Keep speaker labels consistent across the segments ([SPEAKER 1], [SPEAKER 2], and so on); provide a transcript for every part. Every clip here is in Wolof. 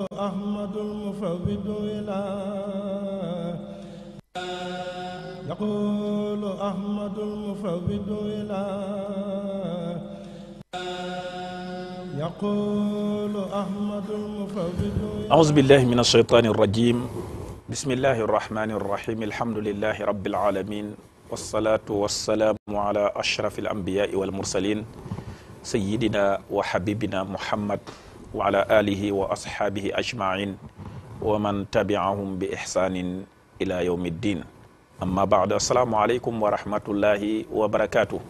[SPEAKER 1] أحمد المفوض إلى يقول أحمد المفوض إلى يقول أحمد المفوض
[SPEAKER 2] أعوذ بالله من الشيطان الرجيم بسم الله الرحمن الرحيم الحمد لله رب العالمين والصلاة والسلام على أشرف الأنبياء والمرسلين سيدنا وحبيبنا محمد وعلى آله وأصحابه أجمعين ومن تبعهم بإحسان إلى يوم الدين amma baad asalaamaaleykum wa rahmatullahi wa barakaatu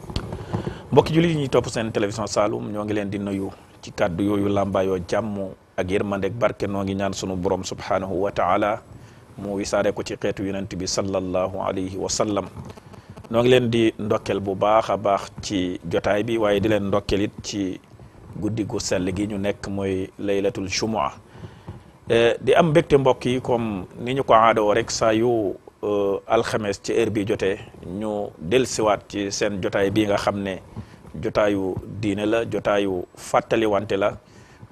[SPEAKER 2] mbokki jullit yi ñuy topp seen télévision Saloum ñoo ngi leen di nuyu ci kàddu yooyu làmbaayoo jàmm ak yërmandeg barke noo ngi ñaan sunu borom subhanahu wa taala mu wisaare ko ci xeetu yonent bi sallallahu alayhi wa sallam noo ngi leen di ndokkel bu baax a baax ci jotaay bi waaye di leen ndokkel it ci guddi gu sell gi ñu nekk mooy laylatul jumua di am mbégte mbokk yi comme ni ñu ko aadoo rek saa yu alxames ci heure bi jotee ñu dellusiwaat ci seen jotaay bii nga xam ne jotaayu diine la jotaayu fàttali wante la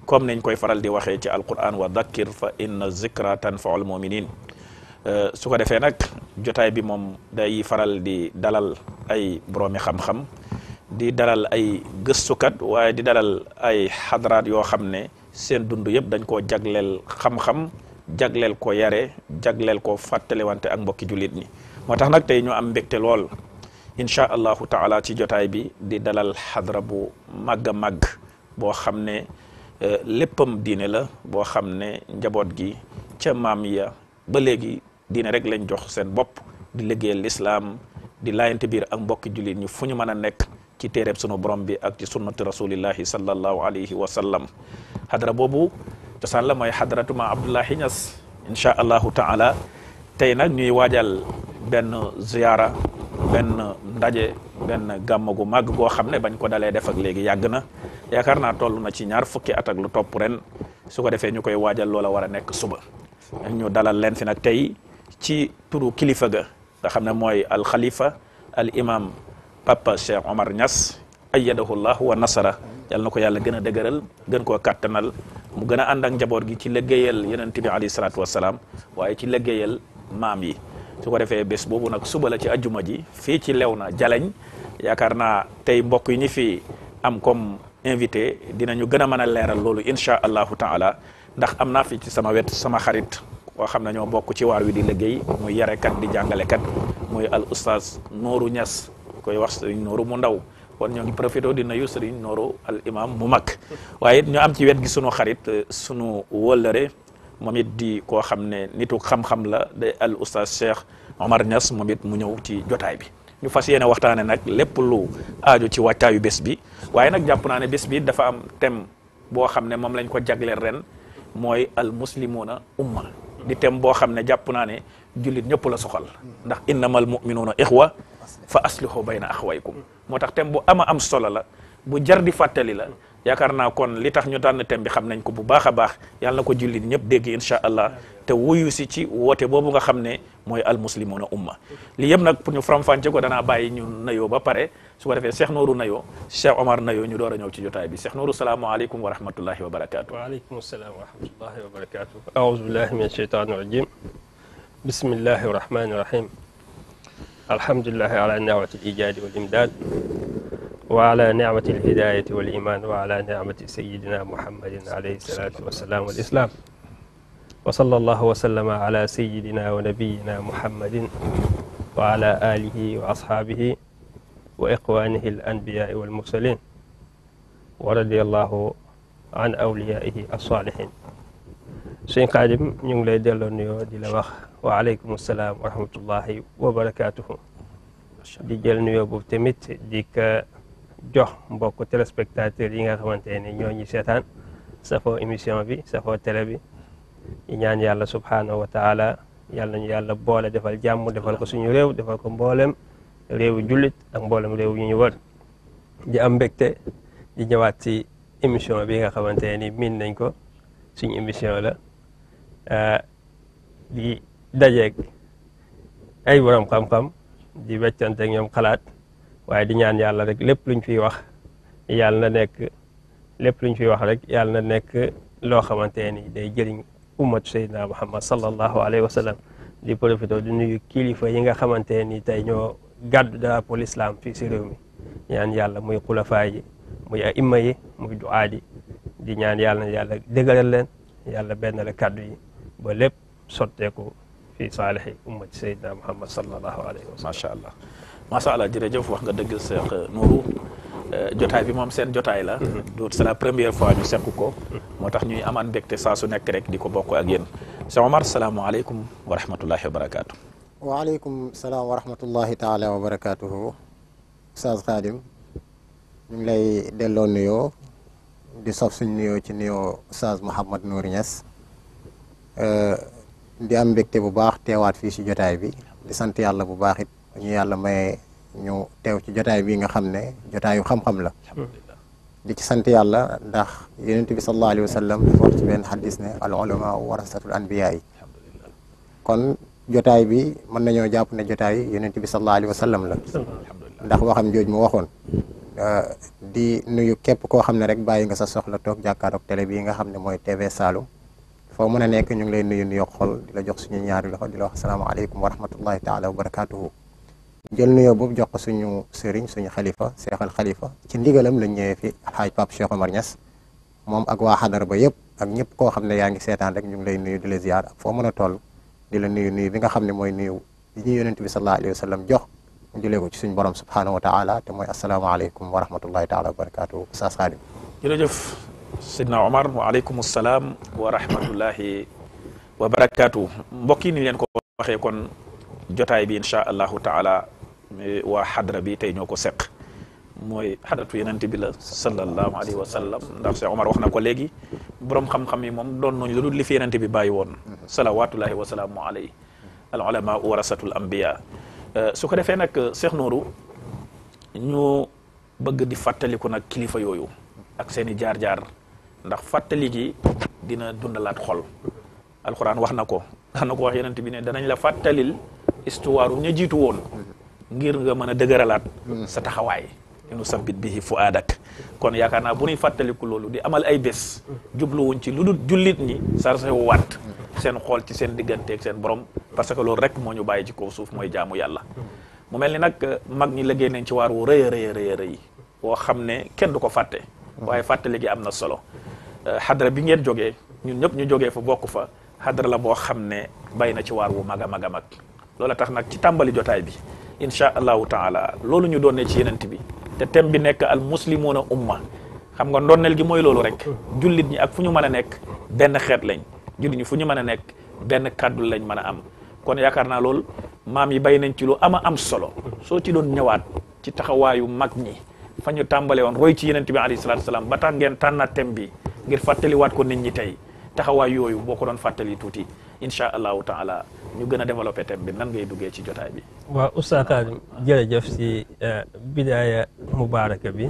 [SPEAKER 2] comme niñ koy faral di waxee ci alquran wa dhakkir fa inna zikra tanfaul muminin su ko defee nag jotaay bi moom day faral di dalal ay boroomi xam-xam di dalal ay gëstukat waaye di dalal ay xadraat yoo xam ne seen dund yëpp dañ koo jagleel xam-xam jagleel ko yare jagleel ko fàttalewante ak mbokki jullit ñi moo tax nag tey ñu am mbégte lool incha allahu taala ci jotaay bi di dalal xadra bu màgg a màgg boo xam ne léppam diine la boo xam ne njaboot gi ca maam ya ba léegi diine rek lañ jox seen bopp di liggéeyal lislaam di laayante biir ak mbokki jullit ñi fu ñu mën a nekk ci téereb sunu borom bi ak ci sunnati rasulillahi sallallahu alayhi wa sallam xadra boobu cosaan la mooy xadratu ma Abdullahi Ñas incha allahu taala tey nag ñuy waajal benn ziyaara benn ndaje benn gàmm gu màgg goo xam ne bañ ko dalee def ak léegi yàgg na yaakaar naa toll na ci ñaar fukki at ak lu topp ren su ko defee ñu koy waajal loola war a nekk suba ñu dalal leen fi nag tey ci turu kilifa ga nga xam ne mooy al xalifa al imam papa Cheikh Omar Ñas ayyadahullah wa nasara yàlla na ko yàlla gën a dëgëral gën koo kàttanal mu gën a ànd ak njaboot gi ci liggéeyal yonent bi alayhi salaatu wassalaam waaye ci liggéeyal maam yi su ko defee bés boobu nag suba la ci ajjuma ji fii ci Léona Jalañ yaakaar naa tey mbokk yi ñi fi am comme invité dinañu gën a mën a leeral loolu incha allahu taala ndax am naa fi ci sama wet sama xarit koo xam ne ñoo bokk ci waar wi di liggéey muy yarekat di jàngalekat muy al oustaz Nooru Ñas koy wax sëriñ Nooru mu ndaw kon ñoo ngi profité di nuyu sëriñ Nooru al imam mu mag waaye it ñu am ci wet gi sunu xarit sunu wëllëre moom it di koo xam ne nitu xam-xam la de al oustaz Cheikh Omar Niass moom it mu ñëw ci jotaay bi ñu fas yéene waxtaane nag lépp lu aaju ci wàccaayu bés bi waaye nag jàpp naa ne bés bi dafa am thème boo xam ne moom lañ ko jagleel ren mooy al muslimuna umma di thème boo xam ne jàpp naa ne jullit ñëpp la soxal ndax innamal mu'minuna ixwa fa aslihu bayna axwaykum moo tax thème bu ama am solo la bu jar di fàttali la yaakaar naa kon li tax ñu tànn thème bi xam nañ ko bu baax a baax yàlla na ko jullit ñëpp dégg incha allah te wuyu si ci woote boobu nga xam ne mooy almuslimuna umma li yëpp nag pour ñu faram-fàcce ko danaa bàyyi ñu nayoo ba pare su ko defee Cheikh Nooru nayoo Cheikh Omar nayoo ñu door a ñëw ci jotaay bi Cheikh Nooru salaamaaleykum wa rahmatullahi wa barakaatu.
[SPEAKER 3] waaleykum salaam wa rahmatullahi wa barakaatu. aouzu billahi min ashaytaani rajim bismillahi rahmani rahim alhamdulillahi ala ni'mati al-ijaadi wal imdaad wa ala ni'mati al-hidaayati wal iimaan wa ala ni'mati sayyidina muhammadin alayhi salaatu wa salaam wal islaam wa sallallahu wa sallama ala sayyidina wa nabiyyina muhammadin wa ala aalihi wa ashaabihi wa ikhwaanihi al-anbiyaa'i wal mursaliin wa radiyallahu an awliyaa'ihi as-saalihiin. Sëñ Xaadim ñu ngi lay delloo nuyoo di la wax wa aleykum salaam wa rahmatullahi wa barakaatuhu. di jël nuyoo boobu tamit di ko jox mbokk téléspectateurs yi nga xamante ne ñoo ñu seetaan safoo émission bi safoo télé bi di ñaan yàlla subhaanahu wa taala yàlla nañu yàlla boole defal jàmm defal ko suñu réew defal ko mboolem réewu jullit ak mboolem réew yu ñu wër di am mbégte di ñëwaat ci émission bi nga xamante ni miin nañ ko suñu émission la di dajeeg ay borom xam-xam di weccante ak ñoom xalaat waaye di ñaan yàlla rek lépp luñ fiy wax yàlla na nekk lépp luñ fiy wax rek yàlla na nekk loo xamante ni day jëriñ ummatu Seydina Muhammad sallallahu alayhi wa sallam. di profité di nuyu kilifa yi nga xamante ni tey ñoo gàddu drapeau l'islam fii si réew mi ñaan yàlla muy xulafaa yi muy aimma yi muy duaat yi di ñaan yàlla na yàlla dëgëral leen yàlla benn la kàddu yi ba lépp sotteeku fii saalihi ummati Seydina Muhammad sallallahu alayhi wa sallam.
[SPEAKER 2] macha allah jërëjëf wax nga dëgg Cheikh Nourou jotaay bi moom seen jotaay la. c'est la première fois ñu seq ko. moo tax ñuy amaan mbégte saa su nekk rek di ko bokk ak yéen. Cheikh Omar salaamaaleykum wa rahmatullahi wa barakaatu.
[SPEAKER 4] waaleykum salaam wa rahmatullahi taala wa barakaatuhu. Oustaz Khadim ñu ngi lay delloo nuyoo di sof suñ nuyoo ci nuyoo Oustaz Mouhamed Nour Niass di am mbégte bu baax teewaat fii si jotaay bi di sant yàlla bu baax it ñu yàlla maye ñu teew ci jotaay bi nga xam ne jotaayu xam-xam la. di ci sant yàlla ndax yonent bi sallallahu alayhi wa sallam dafa wax ci benn xadis ne al ulama warasatul anbiya yi kon jotaay bi mën nañoo jàpp ne jotaay yonent bi sallallahu alayhi wa sallam la ndax waxam jooj mu waxoon di nuyu képp koo xam ne rek bàyyi nga sa soxla toog jàkkaaroog télé bii nga xam ne mooy TV Saloum foo mën a nekk ñu ngi lay nuyu xol di la jox suñu ñaari loxo di la wax asalaamaaleykum wa rahmatullahi taala wa barakatuhu jël nuyoo boobu jox ko suñu sëriñ suñu xalifa Cheikh al Khalifa ci ndigalam lañ ñëwee fi alxaaj Pape Cheikh Omar Niass moom ak waa xadara ba yëpp ak ñëpp koo xam ne yaa ngi seetaan rek ñu ngi lay nuyu di la ziar ak foo mën a toll di la nuyu bi nga xam ne mooy nuyu yi ñu yonent bi sallallahu alayhi wa sallam jox mu jëlee ko ci suñu borom subhanahu wa taala te mooy asalaamaaleykum wa rahmatullahi taala wa barakatuhu Oustaz Khadim.
[SPEAKER 2] jërëjëf Seydina Omar waaleykum salaam wa rahmatullahi wa barakaatu mbokk yi ni leen ko waxee kon jotaay bi incha allahu taala waa xadra bi tey ñoo ko seq mooy xadratu yenente bi la sallallahu alayhi wa sallam ndax Cheikh Omar wax na ko léegi borom xam-xam yi moom doon nañ lu dul li fi yenente bi bàyyi woon salawatullahi wa salaamu alayhi al ulama warasatul anbiya su ko defee nag Cheikh Nourou ñu bëgg di fàttaliku nag kilifa yooyu ak seen i jaar-jaar ndax fàttali gi dina dundalaat xol alquran wax na ko wax yenente bi ne danañ la fàttalil histoire ña jiitu woon ngir nga mën a dëgëralaat sa taxawaay inu sabbit bihi fuaadak kon yaakaar naa bu ñuy fàttaliku loolu di amal ay bés jubluwuñ ci lu dul jullit ñi sarse waat seen xool ci seen digganteeg seen borom parce que loolu rek moo ñu bàyyi ci kaw suuf mooy jaamu yàlla mu mel ni nag mag ñi liggéey nañ ci waar wu rëy a rëy a rëy woo xam ne kenn du ko fàtte waaye fàttali gi am na solo xadra bi ngeen jógee ñun ñëpp ñu jógee fa bokk fa xadra la boo xam ne bay na ci waar wu mag a mag a mag loola tax nag ci tàmbali jotaay bi incha allahu taala loolu ñu doon ne ci yenent bi te thème bi nekk al muslimuna umma xam nga ndonneel gi mooy loolu rek jullit ñi ak fu ñu mën a nekk benn xeet lañ jullit ñi fu ñu mën a nekk benn kàddu lañ mën a am kon yaakaar naa loolu maam yi bay nañ ci lu ama am solo soo ci doon ñëwaat ci taxawaayu mag ñi fa ñu tàmbale woon roy ci yenent bi alayhi salaatu salaam ba tax ngeen tànnaat thème bi ngir fàttaliwaat ko nit ñi tey taxawaay yooyu boo ko doon fàttali tuuti incha allahu taala ñu gën a développé thème bi nan ngay duggee ci jotaay bi.
[SPEAKER 3] waaw Oustaz Khadim jërëjëf si bidaaya mubaaraka bi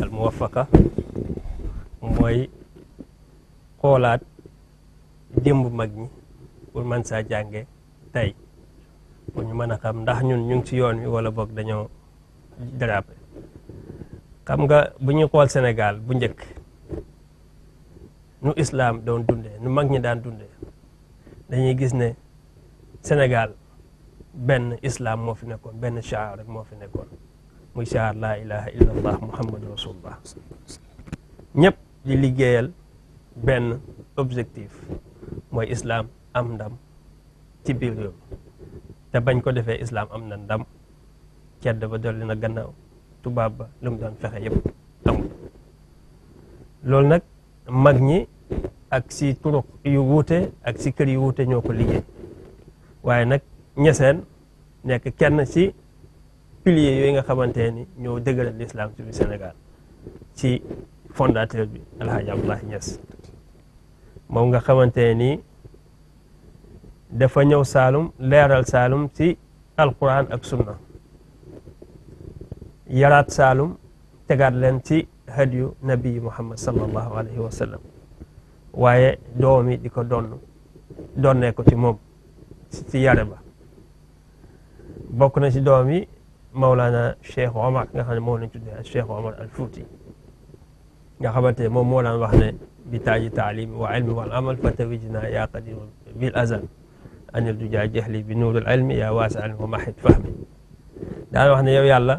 [SPEAKER 3] al muwafaqa mooy xoolaat démb mag ñi pour mën saa jànge tey pour ñu mën a xam ndax ñun ñu ngi ci yoon wi wala boog dañoo dérapé xam nga bu ñuy xool Sénégal bu njëkk nu islam doon dundee nu mag ñi daan dundee dañuy gis ne Sénégal benn islam moo fi nekkoon benn shaar rek moo fi nekkoon muy shaar laa ilaha illa allah muhammadu rasulullah ñëpp di liggéeyal benn objectif mooy islam am ndam ci biir réew te bañ ko defee islam am na ndam cedd ba dolli na gannaaw tubaab ba lu mu doon fexe yëpp amul loolu nag mag ñi ak si turuq yu wuute ak si kër yu wuute ñoo ko liggéey waaye nag ñeseen nekk kenn ci piliers yooyu nga xamante ni ñoo dëgëral l'islam ci Sénégal ci fondateur bi Alhaji Abdoulaye Niass moom nga xamante ni dafa ñëw Saalum leeral Saalum ci alquran ak sunna yaraat Saalum tegaat leen ci hadiyu nabi Muhammad sallallahu alayhi wa sallam waaye doom yi di ko donnee ko ci moom ci yare ba bokk na ci doom yi Mawlana Cheikh Omar nga xam ne moom lañ tuddee Cheikh Omar al Fouti nga xamante ne moom moo daan wax ne bi taaji taalim wa ilmi wal amal fatawijna yaa qadim bil azal anil du jaa jahli bi nuurul ilmi yaa waasi almi wa mahit fahmi daan wax ne yow yàlla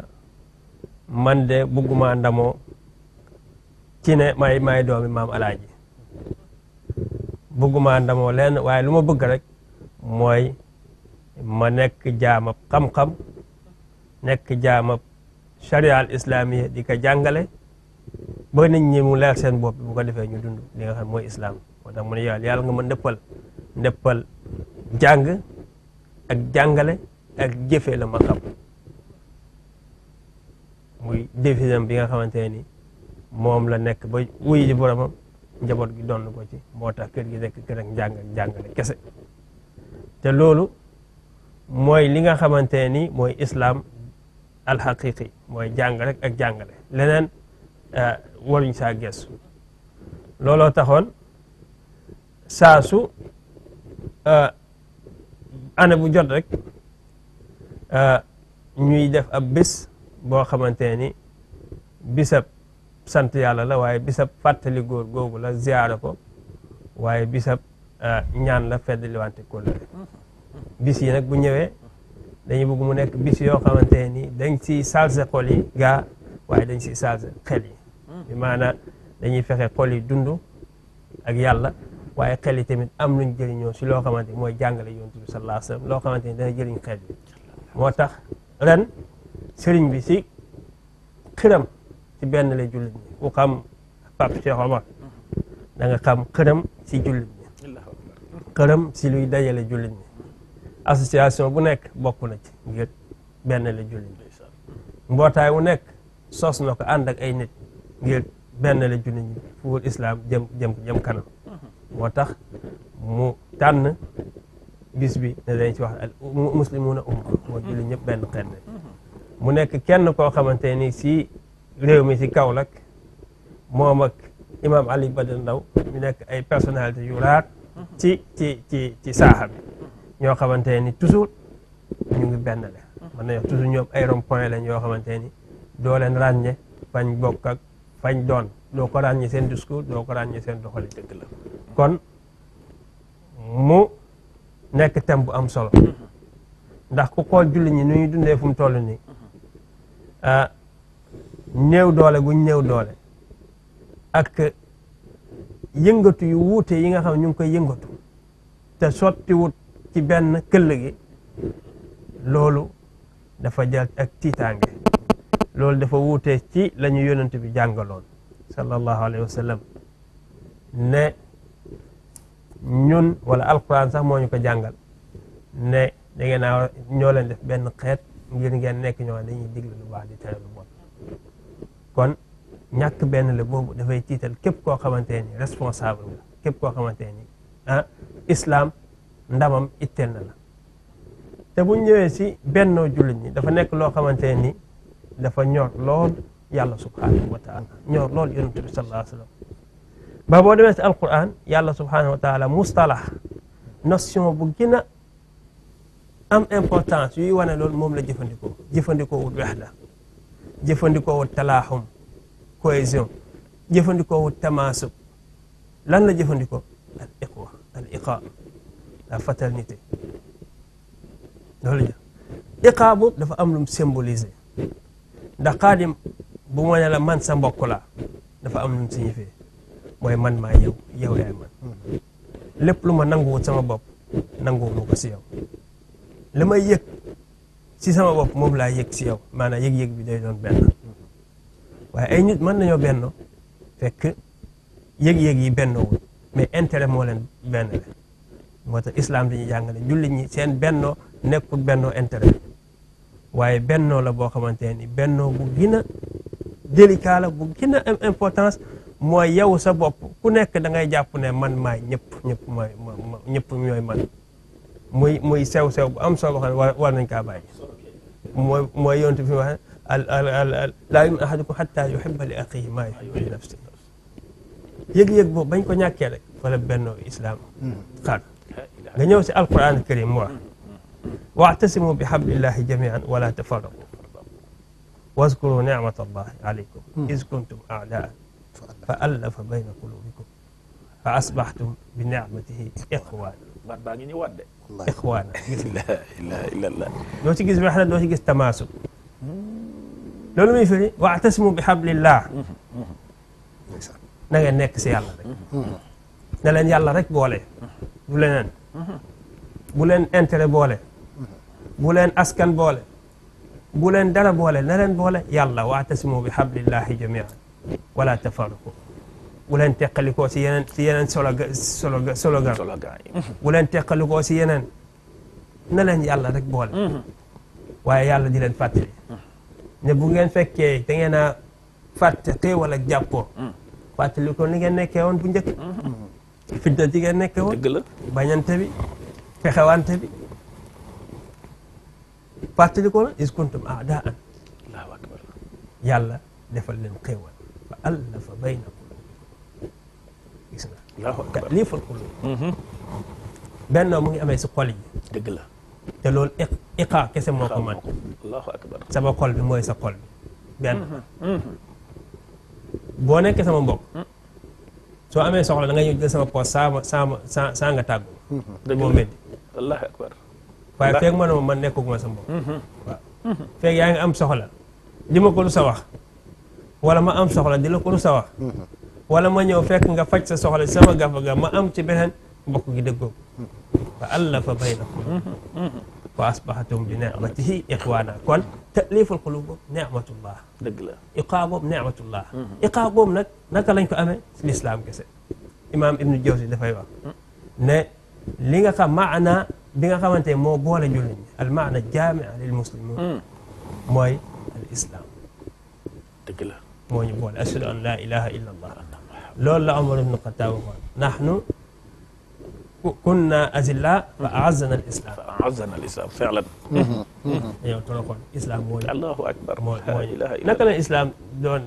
[SPEAKER 3] man de bugguma ndamoo ci ne may doomi maam alaaji bugguma ndamoo leen waaye lu ma bëgg rek mooy ma nekk jaamab xam-xam nekk jaamab sharia al islamiya di ko jàngale ba nit ñi mu leer seen bopp bu ko defee ñu dund li nga xam mooy islam moo tax mu ne yàlla nga ma ndëppal jàng ak jàngale ak jëfe la ma xam muy défisam bi nga xamante ni moom la nekk ba wuy ji boromam njaboot gi donn ko ci moo tax kër gi nekk kër ak jàngale kese te loolu mooy li nga xamante ni mooy islam alxaqiqi mooy jàng rek ak jàngale leneen waruñ saa gestu looloo taxoon saa su année bu jot rek ñuy def ab bis boo xamante ni bisab sant yàlla la waaye bisab fàttali góor googu la ziyaara ko waaye bisab ñaan la feddliwante kóllëre bis yi nag bu ñëwee dañuy bëgg mu nekk bis yoo xamante ni dañ si salse xol yi gaa waaye dañ si salse xel yi bi maanaam dañuy fexe xol yi dund ak yàlla waaye xel yi tamit am luñ jëriñoo si loo xamante ni mooy jàngale yonent bi sallallahu alayhi wasallam loo xamante ni dana jëriñ xel yi moo tax ren sëriñ bi si xiram ci benn la jullit ñi ku xam Pape Cheikh Omar da nga xam xiram si jullit ñi xiram si luy dajale jullit ñi association bu nekk bokk na ci ngir benn la jullit ñi mbootaay bu nekk sos na ko ànd ak ay nit ngir benn la jullit ñi fu islam jëm kanam moo tax mu tànn bis bi ne dañ ci wax al muslimuna umma moo jullit ñëpp benn xeet mu nekk kenn koo xamante ni si réew mi si Kaolack moom ak imam Ali Badara Ndaw ñu nekk ay personnalité yu raar ci saaxa bi ñoo xamante ni toujours ñu ngi benn le mën na wax toujours ñoom ay rond point lañ yoo xamante ni doo leen ràññe fañ bokk ak fañ doon doo ko ràññe seen discours doo ko ràññe seen doxali dëgg la kon mu nekk thème bu am solo ndax ku xool julli ñi nu ñuy dundee fu mu toll nii néew doole guñ néew doole ak yëngatu yu wuute yi nga xam ñu ngi koy yëngatu te sotti wut ci benn këll gi loolu dafa jël ak tiitaange loolu dafa wuute ci la ñu yonent bi jàngaloon sallallahu alayhi wa sallam ne ñun wala alquran sax moo ñu ko jàngal ne da ngeen a ñoo leen def benn xeet ngir ngeen nekk ñoo dañuy digle lu baax di tere lu bon kon ñàkk benn la boobu dafay tiital képp koo xamante ni responsable nga képp koo xamante ni islam ndamam itteel na la te buñ ñëwee si bennoo jullit ñi dafa nekk loo xamante ni dafa ñor lool yàlla subhanahu wa taala ñor lool yonent bi sallallahu alayhi wa sallam ba boo demee si alquran yàlla subhanahu wa taala mustalah notion bu gën a am importance yuy wane loolu moom la jëfandikoo wut wahda jëfandikoo wut talaaxum cohésion jëfandikoo wut tamaasub lan la jëfandikoo al iqwa al iqa la fraternité loolu iqa boobu dafa am lu mu symboliser ndax xaadim bu ma ne la man sa mbokk la dafa am lu mu signifié mooy man maa yow yaay man lépp lu ma nanguwut sama bopp nanguwuma ko si yow li may yëg si sama bopp moom laa yëg si yow maanaam yëg-yëg bi day doon benn waaye ay nit mën nañoo bennoo fekk yëg-yëg yi bennoowul mais intérêt moo leen benn le moo tax islam dañuy jàngale jullit ñi seen bennoo nekkul bennoo intérêt waaye bennoo la boo xamante ni bennoo bu gën a délicat la bu gën a am importance mooy yow sa bopp ku nekk da ngay jàpp ne man maay ñëpp ñooy man muy sew-sew bu am solo boo xam ne war nañ kaa bàyyi mooy yontu fi wax laa yu'minu ahadukum hatta yuhibba li axiihi maa yuhibbu li nafsihi yëg-yëg boobu bañ ko ñàkkee rek wala bennoo islam xaar nga ñëw si alquran karim mu wax wa'tasimu bi hablillahi jami'an wala tafarraqu wazkuru ni'mata allahi alaykum iz kuntum a'da'an fa allafa bayna qulubikum fa asbaxtum bi nicmatihi ixwaana
[SPEAKER 2] baat baa ngi ñëwaat de
[SPEAKER 3] ixwaana gis
[SPEAKER 2] la ilaha illallah
[SPEAKER 3] doo ci gis wexda doo ci gis tamaasuk loolu muy firi waatasimu bi hablillah na ngeen nekk si yàlla rek na leen yàlla rek boole du leneen bu leen intérêt boole bu leen askan boole bu leen dara boole na leen boole yàlla waatasimu bi hablillahi jamian wala tafarraqu bu leen teqalikoo si yeneen slogan bu leen teqalikoo si yeneen na leen yàlla rek boole waaye yàlla di leen fàttali ne bu ngeen fekkee da ngeen a fàtte xéewal ak jàppoo fàttali ko ni ngeen nekkee woon bu njëkk fidda di ngeen nekkee woon
[SPEAKER 2] dëgg la
[SPEAKER 3] bañante bi fexewante bi fàttali ko la is kuntum aadaan
[SPEAKER 2] allahu akbar
[SPEAKER 3] yàlla defal leen xéewal fa allafa bayna qulub gis nga
[SPEAKER 2] allahu akbar
[SPEAKER 3] lii fal qulub bennoo mu ngi amee si xol yi
[SPEAKER 2] dëgg la
[SPEAKER 3] te loolu iqaa kese moo ko man
[SPEAKER 2] allahu akbar
[SPEAKER 3] sama xol bi mooy sa xol bi benn boo nekkee sama mbokk soo amee soxla da nga ñëw jël sama poos saa nga tàggu moo métti
[SPEAKER 2] allahu akbar
[SPEAKER 3] waaye feeg manoma man nekkaguma sa mbokk waaw feeg yaa ngi am soxla di ma ko lu sa wax wala ma am soxla di la ko lu sa wax wala ma ñëw fekk nga faj sa soxla sama gafa ga ma am ci beneen mbokk gi dëggoo fa allafa baynakum wa asbahatum bi ni'matihi ixwaana kon ta'liful qulub boobu ni'matullah
[SPEAKER 2] dëgg la
[SPEAKER 3] iqaa boobu ni'matullah iqaa boobu nag naka lañ ko amee si lislaam kese imaam ibnu jawzi dafay wax ne li nga xam maana bi nga xamante moo boole jullit ñi al maana jaamia lil muslimin mooy al islam
[SPEAKER 2] dëgg la
[SPEAKER 3] moo ñu boole ashhadu an la ilaha illa allah loolu la Umar ibn Xattaab waxoon nahnu kunna azilla fa a'azzana al islam
[SPEAKER 2] fa a'azzana al islam fa'lan
[SPEAKER 3] yow toroxoon islam moo ñu
[SPEAKER 2] allahu akbar
[SPEAKER 3] moo
[SPEAKER 2] la ilaha illa
[SPEAKER 3] naka la islam doon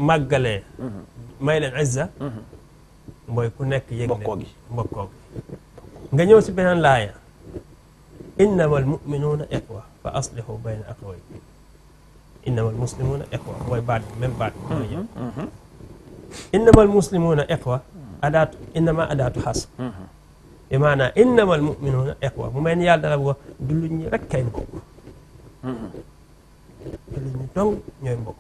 [SPEAKER 3] màggalee may leen izza mooy ku nekk yëg ne mbokkoo gi nga ñëw si beneen laaya innama al muminuuna iqwa fa aslihu bayna axawaykum innama al muslimuuna iqwa mooy baat même baat mooy ñëw innama al muslimuuna iqwa adaatu innama adaatu xas bi maanaam innama al muminuuna iqwa mu mel ni yàlla dara wax jullit ñi rek kay mbokk jullit ñi dong ñooy mbokk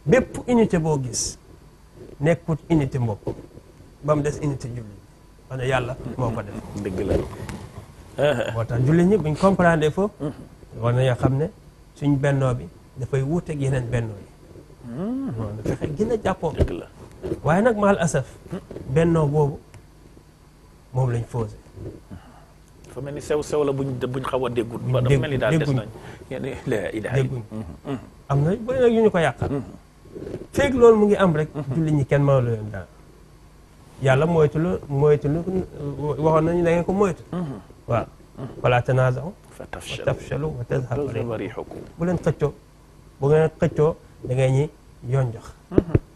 [SPEAKER 3] bépp unité boo gis nekkut unité mbokk ba mu des unité jullit wane yàlla moo ko def
[SPEAKER 2] dëgg la
[SPEAKER 3] moo tax jullit ñi buñ comprendre foofu war nañoo xam ne suñ bennoo bi dafay wuuteeg yeneen bennoo yi moom na fexe gën a jàppoo
[SPEAKER 2] dëgg la
[SPEAKER 3] waaye nag maal asaf bennoo boobu moom lañ fausé
[SPEAKER 2] dafa mel ni sew la buñ xaw a déggul ba dafa mel ni daal des nañ
[SPEAKER 3] dégguñ am na bëri nag yu ñu ko yàqal feeg loolu mu ngi am rek jullit ñi kenn mënalu leen daal yàlla moytu waxoon nañu da ngeen ko moytu waaw wala tanaazaw fa tafshalu wa tadhhaba riihukum bu leen xëccoo bu ngeen xëccoo da ngay ñi yonjox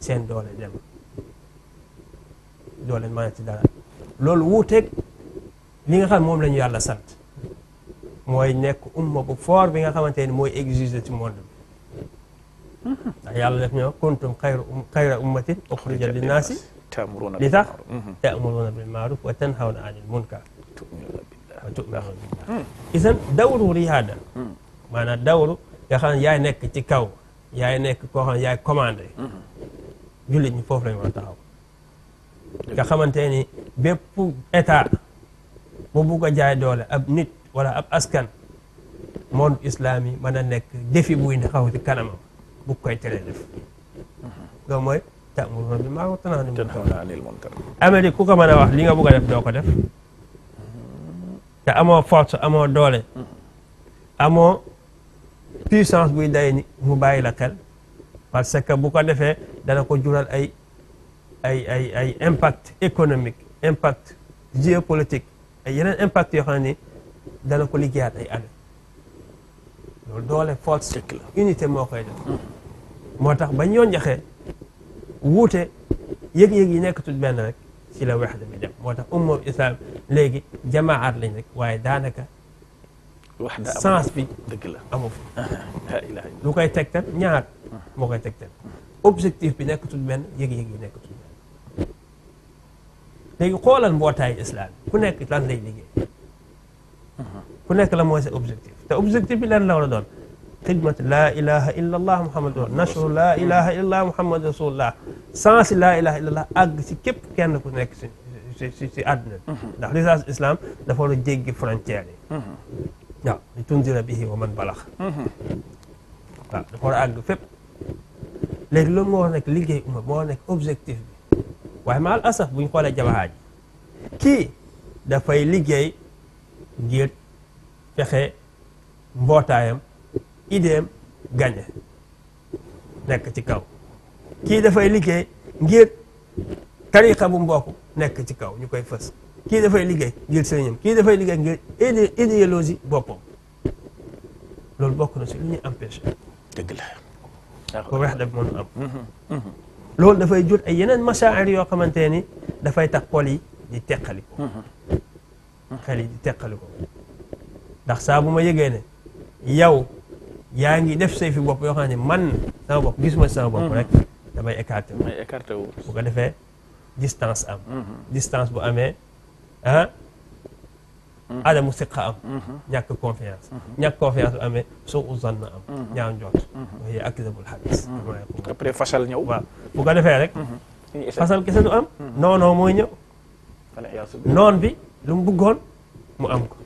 [SPEAKER 3] seen doole dem doole mën ci dara loolu wuuteeg li nga xam moom la ñu yàlla sant mooy nekk umma bu fort bi nga xamante ni mooy exiger ci monde bi ndax yàlla def ñoo kuntum xayra ummatin uxrijat linnaasi li tax ta'muruuna bil ma'ruf wa tanhawna anil munkar wa tu'minuuna billah isan dawru riyaada maanaam dawru nga xam ne yaay nekk ci kaw yaay nekk koo xam ne yaay commandé jullit ñi foofu lañu war a taxaw nga xamante ni bépp état bu bugg a jaay doole ab nit wala ab askan monde islam yi mën a nekk défi buy xaw ci kanamam bu koy tere def loolu mooy ta'muruuna bil ma'ruuf wa tanhawna anil munkar Amérique ku ko mën a wax li nga bugg a def doo ko def te amoo force amoo doole amoo puissance buy day ni mu bàyyi la xel parce que bu ko defee dana ko jural ay impact économique impact géopolitique ay yeneen impact yoo xam ne ni dana ko liggéeyaat ay année loolu doole force unité moo koy def moo tax ba ñoo njaxee wuute yëg-yëg yi nekkatul benn rek ci la wexda bi dem moo tax umma islam léegi jamaat lañ rek waaye daanaka sens bi
[SPEAKER 2] dëgg la
[SPEAKER 3] amu fi
[SPEAKER 2] la ilaha
[SPEAKER 3] lu koy tegtal ñaar moo koy tegtal objectif bi nekkatul benn yëg-yëg yi nekkatul benn léegi xoolal mbootaayu islam ku nekk lan lay liggéey ku nekk la mooy sa objectif te objectif bi lan la war a doon xidmat laa ilaha illa allah muhammadu rasul nashru laa ilaha illa allah muhammadu rasulullah sens laa ilaha illa allah àgg si képp kenn ku nekk si àdduna ndax lisans islam dafa war a jéggi frontière yi waaw li tundira bihi wa man balax waaw dafa war a àgg fépp léegi loolu moo war nekk liggéey umma moo war nekk objectif bi waaye maal asaf bu ñu xoolee jabahaaj kii dafay liggéey ngir fexe mbootaayam idéem gañe nekk ci kaw kii dafay liggéey ngir tariqa bu mbokk nekk ci kaw ñu koy fës kii dafay liggéey ngir sëriñam kii dafay liggéey ngir idéologie boppam loolu bokk na si lu ñuy empêché
[SPEAKER 2] dëgg la
[SPEAKER 3] ko weex daf mën am loolu dafay jur ay yeneen masaa'ir yoo xamante ni dafay tax xol yi di teqali ko xel yi di teqali ko ndax saa bu ma yëgee ne yow yaa ngi def say fi bopp yoo xam ne man sama bopp gisuma sama bopp rek damay écarté wu bu ko defee distance am distance bu amee adamu siqa am ñàkk confiance bu amee suu zanna am ñaaw njort mooy akdabul hadis
[SPEAKER 2] après fasal ñëw
[SPEAKER 3] waaw bu ko defee rek fasal kese du am non mooy ñëw noon bi lu mu bëggoon mu am ko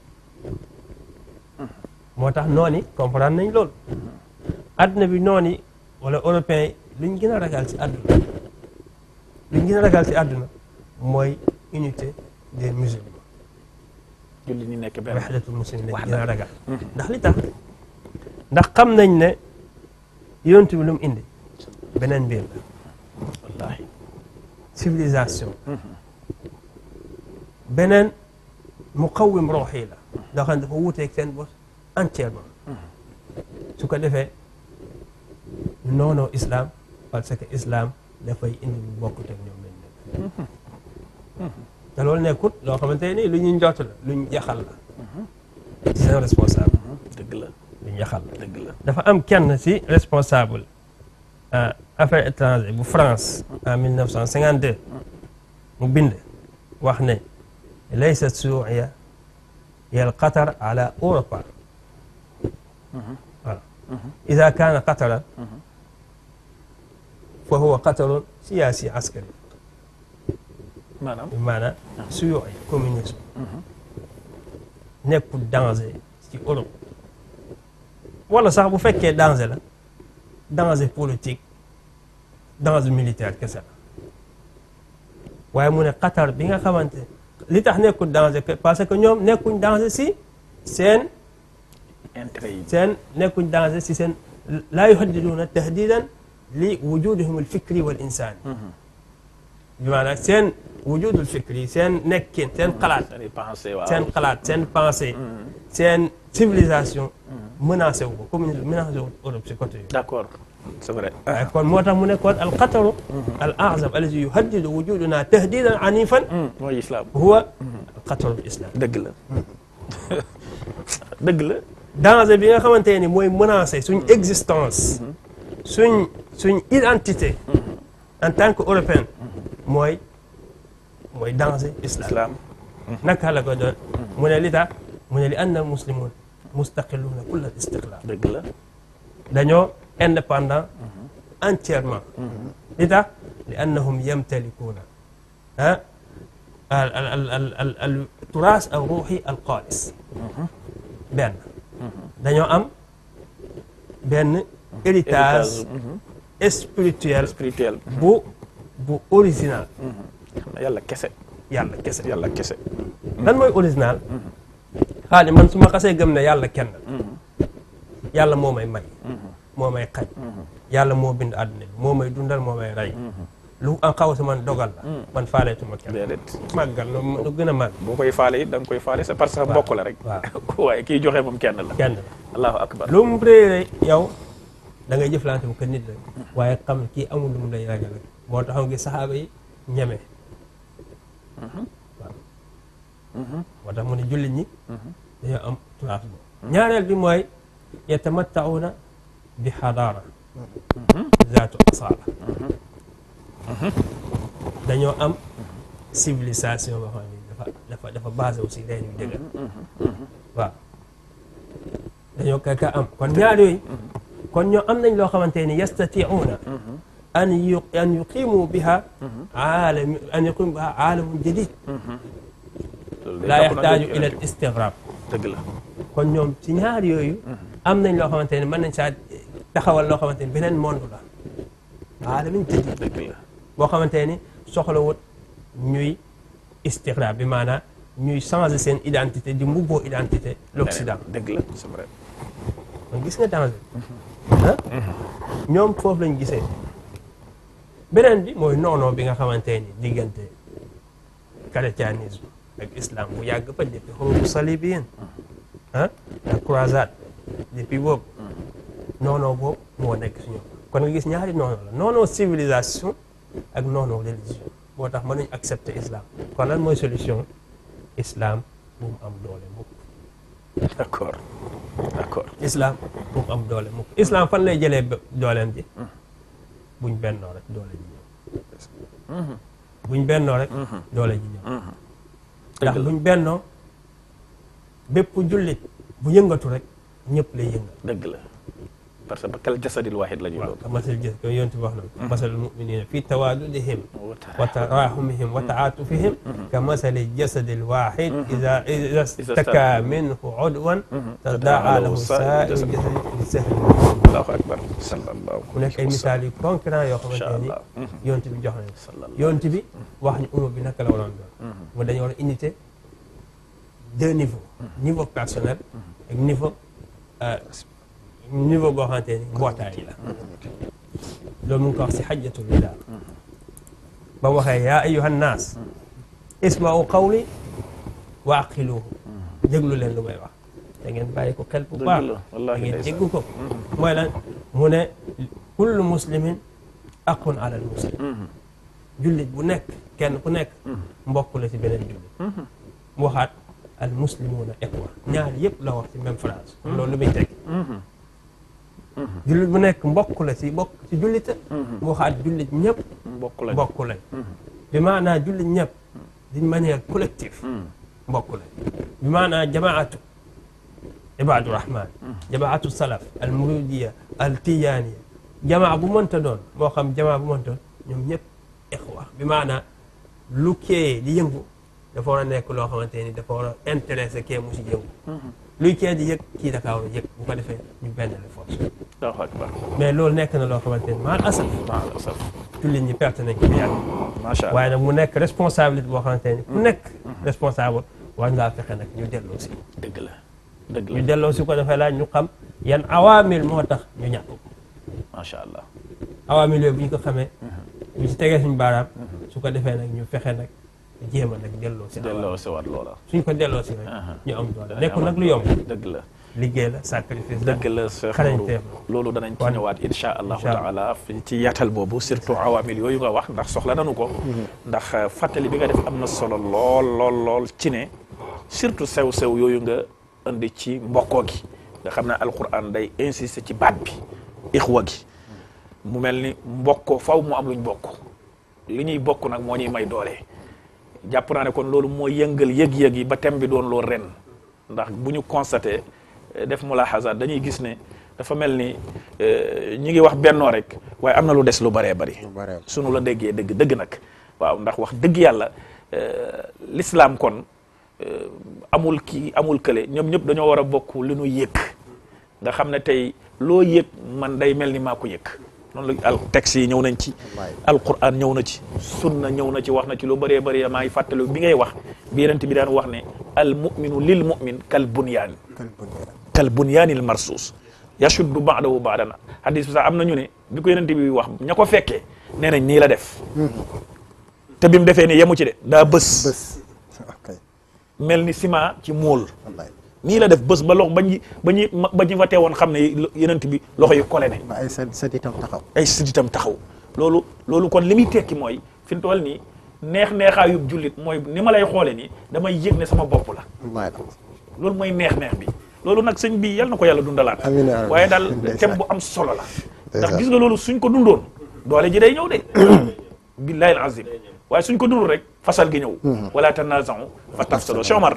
[SPEAKER 3] moo tax noon yi comprendre nañ loolu adduna bi noon yi wala européens yi luñ gën a ragal ci àdduna mooy unité des musulmans
[SPEAKER 2] julli ni nekk benn
[SPEAKER 3] wahdatul muslimin lañ gën a ragal ndax li tax ndax xam nañ ne yonent bi lu mu indi beneen mbir la
[SPEAKER 2] wallaahi
[SPEAKER 3] civilisation beneen muqawwim ruuxi la nga xam ne dafa wuuteeg seen bos entièrement su ko defee noonoo islam parce que islam dafay indi lu bokkut ak ñoom lañ nekk te loolu nekkut loo xamante ni lu ñu njott la lu ñu yaxal la ci seen responsable
[SPEAKER 2] dëgg la
[SPEAKER 3] lu ñu yaxal la
[SPEAKER 2] dëgg la
[SPEAKER 3] dafa am kenn ci responsable affaires étrangères bu France en 1952 mu bind wax ne laysat Suudiya hiya al-Qatar ala Europa voilà ida kaana Qataran fa huwa qatarun siyaasi askari maanaam Suudiya communisme nekkul danger ci Europe wala sax bu fekkee danger la danger politique danger militaire kese la waaye mu ne Qatar bi nga xamante li tax nekkul danger parce que ñoom nekkuñ danger si seen
[SPEAKER 2] intérêt yi
[SPEAKER 3] nekkuñ danger si seen laa yuhaddiduuna tahdidan li wujudihum alfikri wal insani bi maanaam seen wujudul fikri seen nekkin seen xalaat seen pensée seen civilisation menacé wu ko communisme menacé wu Europe si côté yooyu
[SPEAKER 2] d'accord c'est vrai
[SPEAKER 3] kon moo tax mu nekkoon al xataru al azam allazi yuhaddidu wujuduna tahdidan anifan
[SPEAKER 2] mooy islam
[SPEAKER 3] huwa al xataru islam
[SPEAKER 2] dëgg la dëgg la
[SPEAKER 3] danger bi nga xamante ni mooy menacé suñ existence suñ identité en tant que européen mooy danger islam naka la ko doon mu ne li tax mu ne li anna muslimun mustaqilluuna kulla istiqlaal
[SPEAKER 2] dëgg la
[SPEAKER 3] dañoo indépendant entièrement li tax li annahum yamtalikuuna al turaas al ruuxi al xaalis benn dañoo am benn héritage spirituel bu original
[SPEAKER 2] yàlla kese
[SPEAKER 3] lan mooy original xaali man su ma xasee gëm ne yàlla kenn yàlla moo may may moo may xañ yàlla moo bind àdduna bi moo may dundal moo may rey lu am xaw si man dogal la man faaleetuma kenn màggal lu gën a màgg
[SPEAKER 2] boo koy faale it da nga koy faale c'est parce que mbokk la rek
[SPEAKER 3] waaw
[SPEAKER 2] waaye kii joxe moom kenn la allahu akbar
[SPEAKER 3] lu mu réere yow da ngay jëflante bu ko nit rek waaye xam kii amul lu mu lay ragal rek moo taxaw ngi saxaaba yi ñeme waaw moo tax mu ne jullit ñi dañoo am turaas boobu ñaareel bi mooy yatamatta'una bi xadaara zaatu asaala dañoo am civilisation boo xam ne dafa basé aussi reen yu dëgër waaw dañoo ka am kon ñaar yooyu kon ñoo am nañ loo xamante ni yastati'una an yuqimu biha aalamun jadid laa yaxtaaju ila al istigrab
[SPEAKER 2] dëgg la
[SPEAKER 3] kon ñoom ci ñaar yooyu am nañ loo xamante ni mën nañ saa taxawal loo xamante ni beneen monde la aalamun jadid
[SPEAKER 2] dëgg la
[SPEAKER 3] boo xamante ni soxlawut ñuy istigrab bi maanaam ñuy changer seen identité di mbubboo identité l'Occident
[SPEAKER 2] dëgg la c'est vrai
[SPEAKER 3] kon gis nga danger ah ñoom foofu lañ gisee beneen bi mooy noonoo bi nga xamante ni diggante chrétianisme ak islam bu yàgg ba depuis xurubu salibiyin ah la croisade depuis boobu noonoo boobu moo nekk si ñoom kon nga gis ñaari noonoo la noonoo civilisation ak noonoo religion moo tax mënuñ accepter islam kon lan mooy solution islam bu mu am doole mukk
[SPEAKER 2] d'accord d'accord
[SPEAKER 3] islam bu mu am doole mukk islam fan lay jëlee dooleem ji buñ bennoo rek doole ji ñëw buñ bennoo rek doole ji ñëw ndax buñ bennoo bépp jullit bu yëngatu rek ñëpp lay yëngal
[SPEAKER 2] dëgg la parce que kal jasadil waahid la ñu doon
[SPEAKER 3] waaw masal jës ko yonent bi wax na masalul muminina fi tawaadudihim wa tarahumihim wa taatufihim ka masali jasadil waahid ida staka minhu udwan tadaa lahu saa'iru jasadi li sahri
[SPEAKER 2] allahu akbar sallallahu
[SPEAKER 3] mu nekk ay misaal yu concret yoo xamante ni yonent bi jox nañu yonent bi wax ñu umma bi naka la waroon doon mu dañu war a unité deux niveaux niveau personnel ak niveau boo xamante ni mbootaay la loolu mu ngi ko wax si xajjatul widaa ba mu waxee yaa ayyuhan naas isma'u qawli wa aqiluhu déglu leen lu may wax da ngeen bàyyi ko xel bu baax da ngeen déggu ko mooy lan mu ne kullu muslimin aqun ala al muslim jullit bu nekk kenn ku nekk mbokk la ci beneen jullit mu waxaat al muslimuuna ikhwa ñaar yëpp la wax ci même phrase loolu lu muy teg jullit bu nekk mbokk la ci bokk ci jullita mu waxaat jullit ñëpp mbokk lañ bi maanaa jullit ñëpp d'une manière collective mbokk lañ bi maanaa jamaatu ibaadu rahman jamaatu salaf al muridiya al tijaaniya jamaa bu mënta doon moo xam jamaa bu mënta doon ñoom ñëpp ixwa bi maanaa lu kee di yëngu dafa war a nekk loo xamante ni dafa war a intéressé kee mu si yëngu luy kee di yëg kii dafa war a yëg bu ko defee ñu benn la force mais loolu nekk na loo xamante ni maal asaf jullit ñi perte nañ ko bu yàgg
[SPEAKER 2] macha allah
[SPEAKER 3] waaye nag mu nekk responsabilité boo xamante ni ku nekk responsable war ngaa fexe nag ñu delloo si
[SPEAKER 2] dëgg la dëgg la
[SPEAKER 3] ñu delloo si ko dafay laaj ñu xam yan awaamil moo tax ñu ñàkk ko
[SPEAKER 2] macha allah
[SPEAKER 3] awaamil yooyu bu ñu ko xamee bu ci tegee suñu baaraam su ko defee nag ñu fexe nag jéem a nag delloo si
[SPEAKER 2] waat loola
[SPEAKER 3] suñ ko delloo si rek ñu am doole nekkul nag lu yomb
[SPEAKER 2] dëgg la
[SPEAKER 3] liggéey la sacrifice
[SPEAKER 2] dëgg la Cheikh Nourou loolu danañ ci ñëwaat insha allahu taala ci yaatal boobu surtout awamil yooyu nga wax ndax soxla nanu ko ndax fàttali bi nga def am na solo lool ci ne surtout sew-sew yooyu nga indi ci mbokkoo gi nga xam ne alquran day insister ci baat bi ixwa gi mu mel ni mbokkoo faw mu am luñ bokk li ñuy bokk nag moo ñuy may doole jàpp naa ne kon loolu moo yëngal yëg-yëg yi ba thème bi doon loolu ren ndax bu ñu constaté def mulaaxaza dañuy gis ne dafa mel ni ñi ngi wax bennoo rek waaye am na lu des lu bëree bëri sunu la déggee dëgg nag waaw ndax wax dëgg yàlla l'islam kon amul kii amul kële ñoom ñëpp dañoo war a bokk li nu yëg nga xam ne tey loo yëg man day mel ni maa ko yëg noonu la texte yi ñëw nañ ci alquran ñëw na ci sunna ñëw na ci wax na ci lu bëree bëri maa ngi fàttali bi ngay wax bi yonent bi daan wax ne al muminu lil mumin kal bunyaanil marsuus yashuddu ba'dahu ba'dan hadis bi sax am na ñu ne bi ko yonent bi wax ña ko fekkee nee nañ nii la def te bi mu defee ni yemu ci de daa bës mel ni ciment ci móol nii la def bés ba loxo ba ñu fa teewoon xam ne yonent bi loxo yi kole ne
[SPEAKER 4] ay sëdditam taxaw
[SPEAKER 2] ay sëdditam taxaw loolu kon li muy tekki mooy fi mu toll nii neexaayub jullit mooy ni ma lay xoole nii damay yëg ne sama bopp la loolu mooy neex bi loolu nag sëñ bi yal na ko yàlla dundalaat
[SPEAKER 4] amiin
[SPEAKER 2] waaye daal thème bu am solo la ndax gis nga loolu suñ ko dundoon doole ji day ñëw de billahi al azim waaye suñ ko dundul rek fasal gi ñëw wala tanaza'u fa tafsalu Cheikh Omar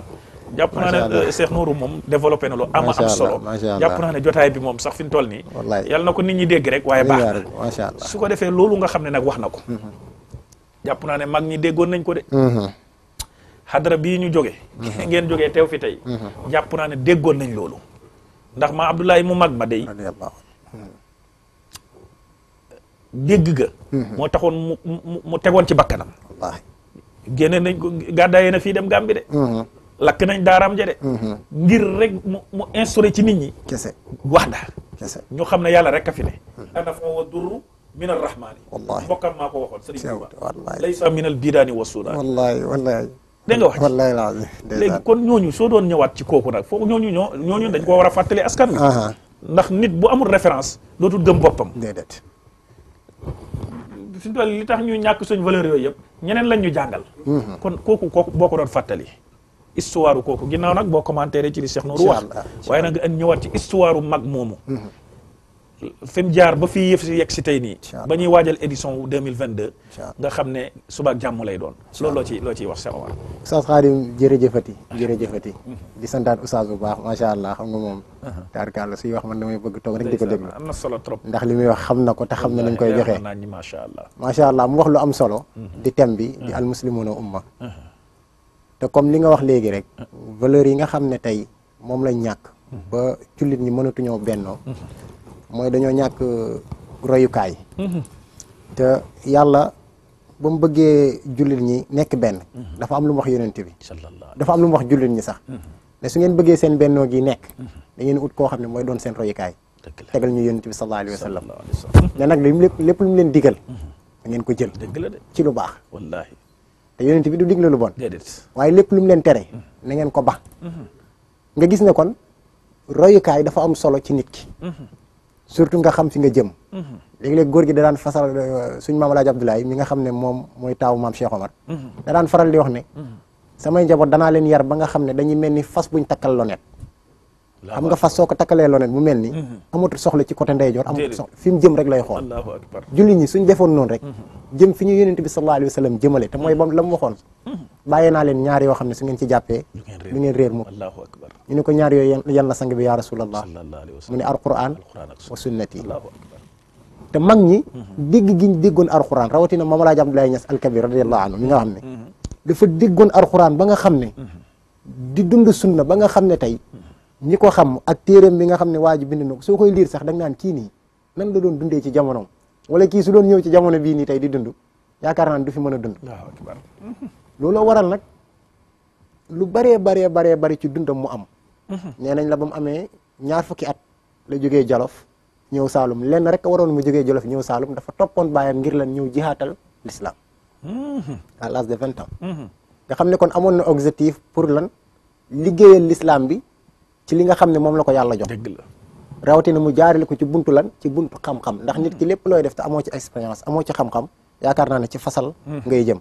[SPEAKER 2] jàpp naa ne Cheikh Nourou moom développé na lu am solo jàpp naa ne jotaay bi moom sax fi mu toll nii yal na ko nit ñi dégg rek waaye baax na su ko defee loolu nga xam ne nag wax na ko jàpp naa ne mag ñi déggoon nañ ko de xadara bii ñu jóge ngeen jógee teew fi tey jàpp naa ne déggoon nañ loolu ndax ma Abdoulaye mu mag ma day dégg ga moo taxoon mu tegoon ci bakkanam génne nañ ko gàddaayee na fii dem Gàmbi de lakk nañ daaraam ja de ngir rek mu instauré ci nit ñi
[SPEAKER 4] kese
[SPEAKER 2] wax da ñu xam ne yàlla rek a fi ne ana fa wa durru min arrahmani mbokkam maa ko waxoon Sëriñ Tuuba laysa min al bidaani wa suudaan
[SPEAKER 4] wallahi
[SPEAKER 2] dégg nga wax ci léegi kon ñooñu soo doon ñëwaat ci kooku nag foofu ñooñu dañ ko war a fàttali askan wi ndax nit bu amul référence dootul gëm boppam
[SPEAKER 4] déedéet
[SPEAKER 2] fi mu toll li tax ñu ñàkk suñ valeur yooyu yëpp ñeneen lañ ñu jàngal kon kooku boo ko doon fàttali histoire kooku ginnaaw nag boo commentaire ci li Cheikh Nourou wax waaye nag nga ñëwaat ci histoire mag moomu fi mu jaar ba fii yëf si yegg si tey nii ba ñuy waajal édition 2022 nga xam ne suba ak jàmm lay doon loolu loo ciy wax Cheikh Omar
[SPEAKER 4] Oustaz Khadim jërëjëfati di santaat Oustaz bu baax macha allah xam nga moom taarkalla suy wax man damay bëgg toog rek di ko déglu
[SPEAKER 2] am na solo trop
[SPEAKER 4] ndax li muy wax xam na ko te xam na nañ koy joxee macha allah mu wax lu am solo di thème bi di al muslimuna umma te comme li nga wax léegi rek valeurs yi nga xam ne tey moom lañ ñàkk ba jullit ñi mënatuñoo bennoo mooy dañoo ñàkk royukaay te yàlla ba mu bëggee jullit ñi nekk benn dafa am lu mu wax yonent bi dafa am lu mu wax jullit ñi sax ne su ngeen bëggee seen bennoo gi nekk da ngeen ut koo xam ne mooy doon seen royukaay tegal ñu yonent bi sallallahu alayhi wa sallam ne nag lépp lu mu leen digal da ngeen ko jël ci lu baax
[SPEAKER 2] wallaahi
[SPEAKER 4] te yonent bi du digle lu bon waaye lépp lu mu leen tere na ngeen ko ba nga gis ne kon royukaay dafa am solo ci nit ki surtout nga xam fi nga jëm léegi-léeg góor gi da daan fasal suñ maam Alaaji Abdoulaye mi nga xam ne moom mooy taawu maam Cheikh Omar da daan faral di wax ne samay njaboot danaa leen yar ba nga xam ne dañuy mel ni fas buñ takkal lonet xam nga fas soo ko takkalee lonet mu mel ni amatul soxla ci côté ndeyjoor amatul soxla fi mu jëm rek lay xool jullit ñi suñ defoon noonu rek jëm fi ñu yonent bi sallallahu alayhi wa sallam jëmale te mooy bam la mu waxoon bàyyee naa leen ñaar yoo xam ne su ngeen ci jàppee du ngeen réer mukk ñu ne ko ñaar yooyu yan la sang bi yaa rasulallah mu ne alquran wa sunnati te mag ñi dégg gi ñu déggoon alquran rawatina Maam Alaaji Abdoulaye Niass al-Kabir radiyallahu anhu mi nga xam ne dafa déggoon alquran ba nga xam ne di dund sunna ba nga xam ne tey ñi ko xam ak téeréem bi nga xam ne waa ji bind na ko soo koy liir sax da nga naan kii nii nan la doon dundee ci jamonoom wala kii su doon ñëw ci jamono bii nii tey di dund yaakaar naa ne du fi mën a dund looloo waral nag lu bari ci dundam mu am nee nañ la ba mu amee 20 fukki at la jógee Jolof ñëw Saalum lenn rek waroon mu jógee Jolof ñëw Saalum dafa toppoon baayam ngir lan ñëw jihaatal l'islam à l'âge de 20 ans nga xam ne kon amoon na objectif pour lan liggéeyal l'islam bi ci li nga xam ne moom la ko yàlla jox rawatina mu jaarale ko ci buntu lan ci buntu xam-xam ndax nit ki lépp looy def te amoo ci expérience amoo ci xam-xam yaakaar naa ne ci fasal ngay jëm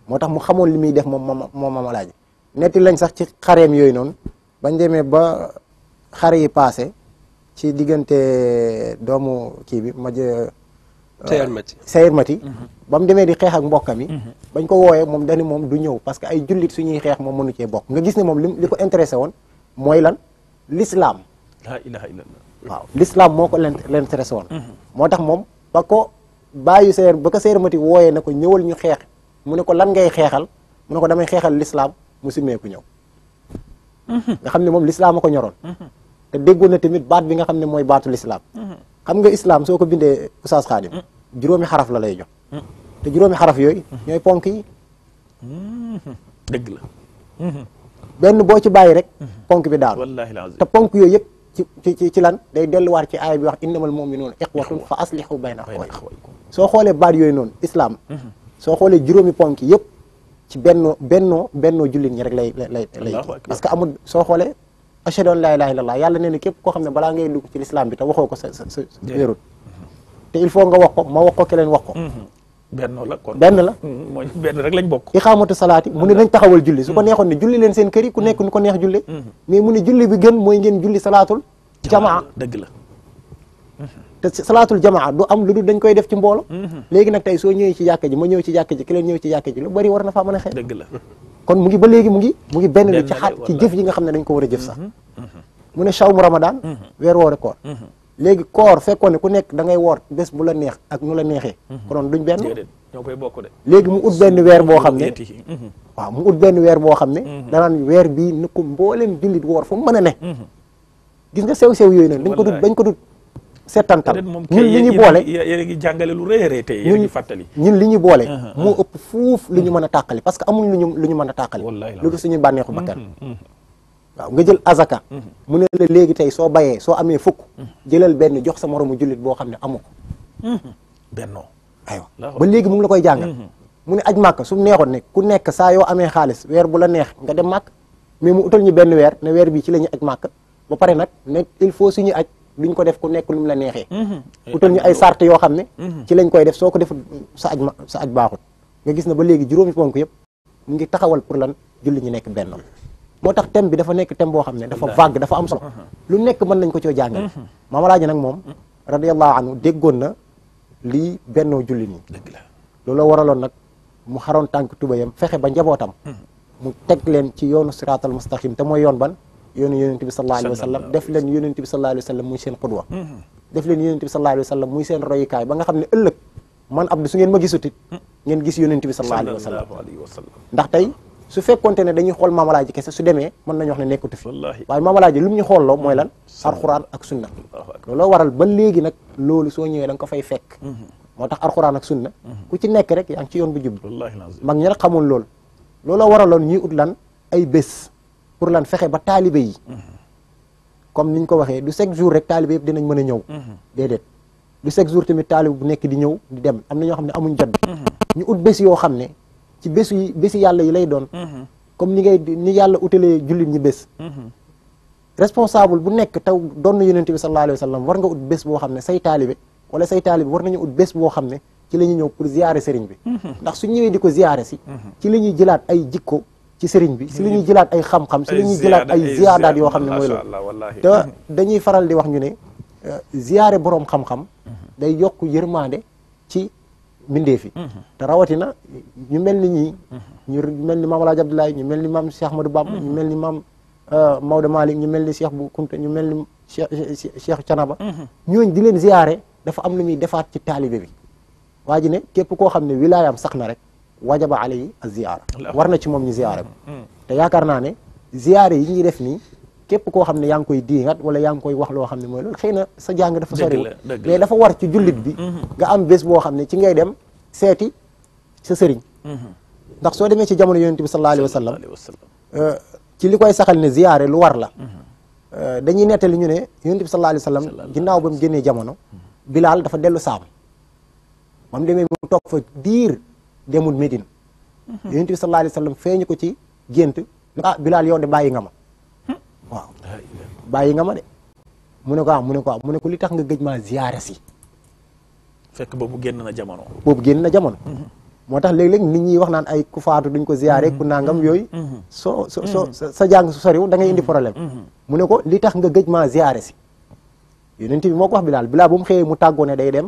[SPEAKER 4] moo tax mu xamoon li muy def moom Maam Alaaji netti lañ sax ci xareem yooyu noonu bañ demee ba xare yi passé ci diggante doomu kii bi Sayar Mati ba mu demee di xeex ak mbokkam yi bañ ko wooyee moom dani moom du ñëw parce que ay jullit suñuy xeex moom mënu cee bokk nga gis ne moom li ko intéressé woon mooy lan l'islam
[SPEAKER 2] la ilaha illallah
[SPEAKER 4] waaw l'islam moo ko l'intéressé woon moo tax moom ba ko Sayar Mati wooyee na ko ñëwal ñu xeex mu ne ko lan ngay xeexal mu ne ko damay xeexal l'islam mu simmeeku ñëw nga xam ne moom l'islam a ko ñoroon te déggoon na tamit baat bi nga xam ne mooy baatu l'islam xam nga islam soo ko bindee Oustaz Khadim juróomi xaraf la lay jox te juróomi xaraf yooyu ñooy ponk yi
[SPEAKER 2] dëgg la
[SPEAKER 4] benn boo ci bàyyi rek ponk bi daal
[SPEAKER 2] wallaahi lazim
[SPEAKER 4] te ponk yooyu yëpp ci lan day delluwaat ci aaya bi wax innamal mu'minuuna ixwatun fa aslihu bayna axawaykum soo xoolee baat yooyu noonu islam soo xoolee juróomi ponk yëpp ci bennoo jullit ñi rek lay parce que amul soo xoolee ashhadu an laa ilaaha illallah yàlla nee na képp koo xam ne balaa ngay dugg ci l'islam bi te waxoo ko sa wérut te il faut nga wax ko ma wax ko keneen wax ko
[SPEAKER 2] benn la kon
[SPEAKER 4] benn la
[SPEAKER 2] mooy benn rek lañ bokk.
[SPEAKER 4] iqaamatu salaati mu ne nañ taxawal julli su ko neexoon ne julli leen seen kër yi ku nekk nu ko neex julli mais mu ne julli bi gën mooy ngeen julli salaatul jamaa
[SPEAKER 2] dëgg la.
[SPEAKER 4] te salaatul jamaa du am lu dul dañ koy def ci mboolo léegi nag tey soo ñëwee ci jàkka ji ma ñëw ci jàkka ji ki leen ñëw ci jàkka ji lu bari war na faa mën a xeet
[SPEAKER 2] dëgg la.
[SPEAKER 4] kon mu ngi ba léegi mu ngi benn li ci
[SPEAKER 2] Benn la,
[SPEAKER 4] ci
[SPEAKER 2] wallahi.
[SPEAKER 4] jëf yi nga xam ne dañ ko war a jëf sax mu ne shawmu ramadan weer woore koor léegi koor fekkoon ne ku nekk da ngay woor bés bu la neex ak nu la neexee konoon duñ benn
[SPEAKER 2] déedéet ñoo koy bokk de.
[SPEAKER 4] léegi mu ut benn weer boo xam ne
[SPEAKER 2] Yeeti.
[SPEAKER 4] waaw mu ut benn weer boo xam ne danaan weer bii ni ko mbooleem jullit woor fu mu mën a ne gis nga sew-sew yooyu nag dañ ko dut settantal
[SPEAKER 2] peut-être moom
[SPEAKER 4] ñun li ñu boole
[SPEAKER 2] yéen a ngi jàngale lu rëy a rëy tey yéen a ngi fàttali.
[SPEAKER 4] ñun li ñu boole moo ëpp fuuf lu ñu mën a tàqali parce que amuñ lu ñu mën a tàqali
[SPEAKER 2] Wallahi la.
[SPEAKER 4] lu dul suñu bànneexu bakkan waaw nga jël azaka mu ne la léegi tey soo bayee soo amee fukk jëlal benn jox sa moromu jullit boo xam ne amu ko
[SPEAKER 2] bennoo.
[SPEAKER 4] aywa
[SPEAKER 2] Allahu
[SPEAKER 4] ba léegi mu ngi la koy jàngal mu ne aj màkk su mu neexoon ne ku nekk saa yoo amee xaalis weer bu la neex nga dem màkk mais mu utal ñu benn weer ne weer bi ci la ñu aj màkk ba pare nag ne il faut suñu aj duñ ko def ku nekk lu mu la neexee utal ñu ay sart yoo xam ne ci lañ koy def soo ko def sa aj baaxut nga gis na ba léegi juróomi ponk yëpp mu ngi taxawal pour lan julli ñu nekk benn moo tax thème bi dafa nekk thème boo xam ne dafa vague dafa am solo lu nekk mën nañ ko coo jàngal Maam Alaaji nag moom radiyallahu anhu déggoon na lii bennoo julli nii
[SPEAKER 2] dëgg la.
[SPEAKER 4] loolu waraloon nag mu xaroon tànk tubayam fexe ba njabootam mu teg leen ci yoonu siraatal mustaqim te mooy yoon ban yoonu yonent bi sallallahu alayhi wa sallam def leen yonent bi sallallahu alayhi wa sallam muy seen xudwa def leen yonent bi sallallahu alayhi wa sallam muy seen royukaay ba nga xam ne ëllëg man Abdou su ngeen ma gisutit ngeen gis yonent bi sallallahu alayhi wa sallam ndax tey su fekkonte ne dañuy xool Maam Alaaji kese su demee mën nañu wax ne nekkatu fi
[SPEAKER 2] wallaahi.
[SPEAKER 4] waaye Maam Alaaji lu mu ñu xoolloo mooy lan alxuraan ak sunna looloo waral ba léegi nag loolu soo ñëwee da nga ko fay fekk moo tax alxuraan ak sunna ku ci nekk rek yaa ngi ci yoon bu jub
[SPEAKER 2] wallaahi lazim.
[SPEAKER 4] mag ñi nag xamul loolu looloo waraloon ñuy ut lan ay bés pour lan fexe ba taalibe yi comme niñ ko waxee du chaque jour rek taalibe yëpp dinañ mën a ñëw déedéet du chaque jour tamit taalibe bu nekk di ñëw di dem am na ñoo xam ne amuñ jot bi ñu ut bés yoo xam ne ci bési yàlla yi lay doon comme ni yàlla utalee jullit ñi bés responsable bu nekk taw doon na yonent bi sallallahu alayhi wa sallam war nga ut bés boo xam ne say taalibe wala say taalibe war nañu ut bés boo xam ne ci la ñuy ñëw pour ziyaare sëriñ bi ndax su ñëwee di ko ziyaare si ci la ñuy jëlaat ay jikko ci sëriñ bi si la ñuy jëlaat ay xam-xam si la ñuy jëlaat ay ziyaadaat yoo xam ne mooy loolu te dañuy faral di wax ñu ne ziyaare boroom xam-xam day yokk yërmande ci mbindeef yi te rawatina ñu mel ni ñii ñu mel ni maam Alaaji Abdoulaye ñu mel ni maam Cheikh Ahmadou Bamba ñu mel ni maam Maodo Malick ñu mel ni Cheikh bu Kunta ñu mel ni Cheikh Canaba ñooñ di leen ziyaare dafa am lu muy defaat ci taalibe bi waa ji ne képp koo xam ne wilaayam sax na rek wajaba alayhi az-ziyaara war na ci moom ñu ziyaare ko te yaakaar naa ne ziyaare yi ñuy def nii képp koo xam ne yaa ngi koy diingat wala yaa ngi koy wax loo xam ne mooy loolu xëy na sa jàng dafa soriwul mais dafa war ci jullit bi nga am bés boo xam ne ci ngay dem seeti sa sëriñ ndax soo demee ci jamono yonent bi sallallahu alayhi wa sallam ci li koy saxal ne ziyaare lu war la dañuy nettali ñu ne yonent bi sallallahu alayhi wa sallam ginnaaw ba mu génnee jamono Bilaal dafa dellu saam ba mu demee mu toog fa diir demul Médine yonent bi sallallahu alayhi wa sallam feeñu ko ci gént ne ah Bilaal yow de bàyyi nga ma waaw bàyyi nga ma de mu ne ko mu ne ko li tax nga gëj maa ziyaare si
[SPEAKER 2] fekk boobu génn na jamono
[SPEAKER 4] moo tax léeg-léeg nit ñi wax naan ay ku faatu duñ ko ziyaare ku nangam yooyu soo sa jàng su soriw da ngay indi problème mu ne ko li tax nga gëj maa ziyaare si yonent bi moo ko wax Bilaal bu mu xëyee mu tàggoo ne day dem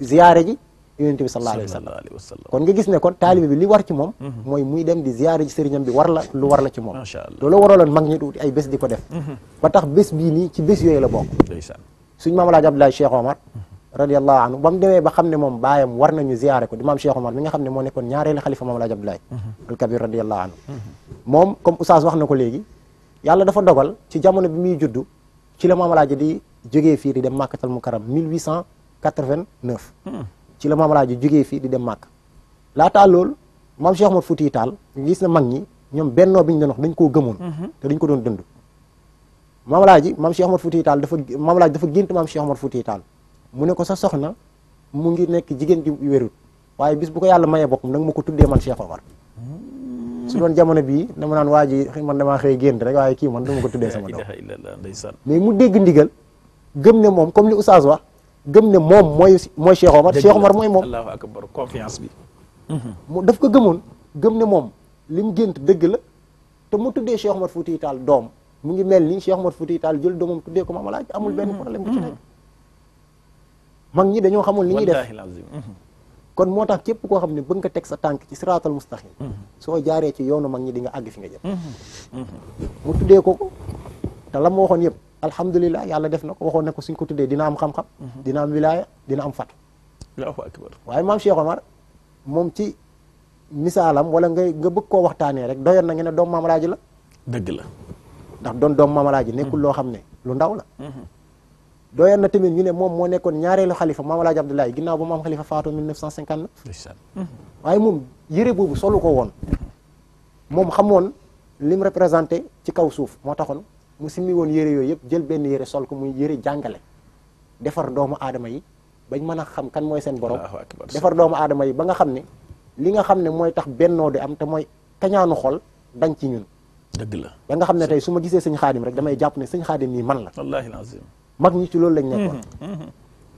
[SPEAKER 4] ziyaare ji yonent bi sallallahu alayhi wa sallam kon nga gis ne kon taalibe bi li war ci moom mooy muy dem di ziyaare ji sëriñam bi lu war la ci moom loolu waraloon mag ñi tuuti ay bés di ko def ba tax bés bii nii ci bés yooyu la bokk suñ maam Alaaji Abdoulaye Cheikh Omar radiyallahu anhu ba mu demee ba xam ne moom baayam war nañu ziyaare ko di maam Cheikh Omar mi nga xam ne moo nekkoon ñaareelu xalifa maam Alaaji Abdoulaye al Kabir radiyallahu anhu moom comme oustaz wax na ko léegi yàlla dafa dogal ci jamono bi muy juddu ci la maam Alaaji di jógee fii di dem Makkatal Mukarram 1889 ci la maam Alaaji jógee fii di dem Màkk laataa loolu maam Cheikh Omar Fouti Tall gis na mag ñi ñoom bennoo bi ñu doon wax dañ koo gëmoon te dañ ko doon dund maam Cheikh Omar Fouti Tall dafa gént maam Cheikh Omar Fouti Tall mu ne ko sa soxna mu ngi nekk jigéen ji wérut waaye bis bu ko yàlla mayee boppam nag ma ko tuddee man Cheikh Omar su doon jamono bii dama naan waa ji man damaa xëy gént rek waaye kii man dama ko tuddee sama doom mais mu dégg ndigal gëm ne moom comme li oustaz wax gëm ne moom mooy Cheikh Omar Cheikh Omar mooy moom.
[SPEAKER 2] allahu akbar confiance bi.
[SPEAKER 4] mu daf ko gëmoon gëm ne moom li mu gént dëgg la te mu tuddee Cheikh Omar Fouti Tall doom mu ngi mel ni Cheikh Omar Fouti Tall jël doomam tuddee ko Maam Alaaji amul benn problème bu ci nekk. mag ñi dañoo xamul li ñuy def kon moo tax képp koo xam ne bëgg nga teg sa tànk ci siraatal mustaqim soo jaaree ci yoonu mag ñi di nga àgg fi nga jëm. mu tuddee ko te la ma waxoon yëpp alhamdulilah yàlla def na ko waxoon ne ko suñ ko tuddee dina am xam-xam. dina am wilaaya dina am fatu.
[SPEAKER 2] allahu akbar
[SPEAKER 4] waaye maam Cheikh Omar moom ci misaalam wala nga bëgg koo waxtaanee rek doyoon na nga ne doom Maam Alaaji la.
[SPEAKER 2] dëgg la.
[SPEAKER 4] ndax doon doom Maam Alaaji nekkul loo xam ne lu ndaw la. doyoon na tamit ñu ne moom moo nekkoon ñaareelu xalifa Maam Alaaji Abdoulaye ginnaaw ba maam xalifa faatu 1959. waaye moom yére boobu solu ko woon moom xamoon lim représenté ci kaw suuf moo taxoon mu simmi woon yére yooyu yëpp jël benn yére sol ko muy yére jàngale defar doomu aadama yi bañ mën a xam kan mooy seen borom defar doomu aadama yi ba nga xam ne li nga xam ne mooy tax bennoo di am te mooy kañaanu xol dañ ci ñun.
[SPEAKER 2] dëgg la
[SPEAKER 4] ba nga xam ne tey su ma gisee sëñ xaadim rek damay jàpp ne sëñ xaadim nii man la.
[SPEAKER 2] wallaahi lazim
[SPEAKER 4] mag ñi ci loolu lañ nekkoon.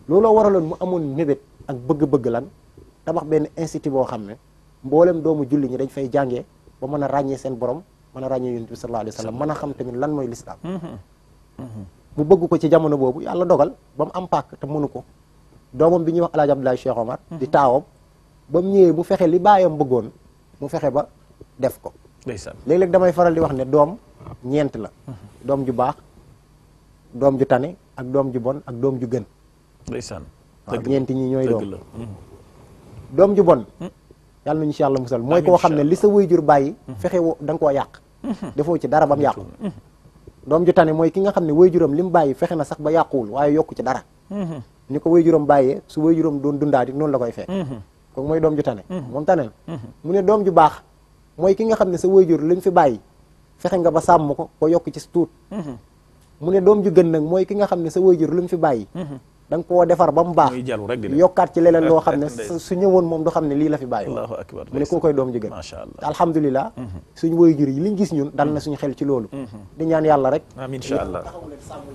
[SPEAKER 4] looloo waraloon mu amoon mébét ak bëgg-bëgg lan tabax benn institut boo xam ne mboolem doomu julli ñi dañ fay jàngee ba mën a ràññee seen borom mën a ràññee yonent bi sallallahu alayhi wa sallam mën a xam tamit lan mooy lislaam mu bëgg ko ci jamono boobu yàlla dogal ba mu am pàkk te mënu ko doomam bi ñuy wax Alaaji Abdoulaye Cheikh Omar di taawam ba mu ñëwee mu fexe li baayam bëggoon mu fexe ba def ko léeg-léeg damay faral di wax ne doom ñeent la doom ju baax doom ju tane ak doom ju bon ak doom ju gën
[SPEAKER 2] ndeysaan
[SPEAKER 4] waaw ñeenti ñi ñooy doom ju bon yàlla nañu si yàlla musal mooy koo xam ne li sa waajur bàyyi fexe woo da nga koo yàq defoo ci dara ba mu yàqu doom ju tane mooy ki nga xam ne waajuram li mu bàyyi fexe na sax ba yàquwul waaye yokku ci dara ni ko waajuram bàyyee su waajuram doon dundaati noonu la koy fekk kooku mooy doom ju tane moom tane mu ne doom ju baax mooy ki nga xam ne sa waajur li mu fi bàyyi fexe nga ba sàmm ko ba yokk ci tuut mu ne doom ju gën nag mooy ki nga xam ne sa waajur lu mu fi bàyyi da nga koo defar ba mu baax yokkaat ci leneen loo xam ne su ñëwoon moom du xam ne lii la fi bàyyi
[SPEAKER 2] allahu akbar
[SPEAKER 4] mu ne koo koy doom ju gën
[SPEAKER 2] macha allah
[SPEAKER 4] alhamdulilah suñu waajur yi liñ gis ñun dal na suñu xel ci loolu di ñaan yàlla rek
[SPEAKER 2] amin incha allah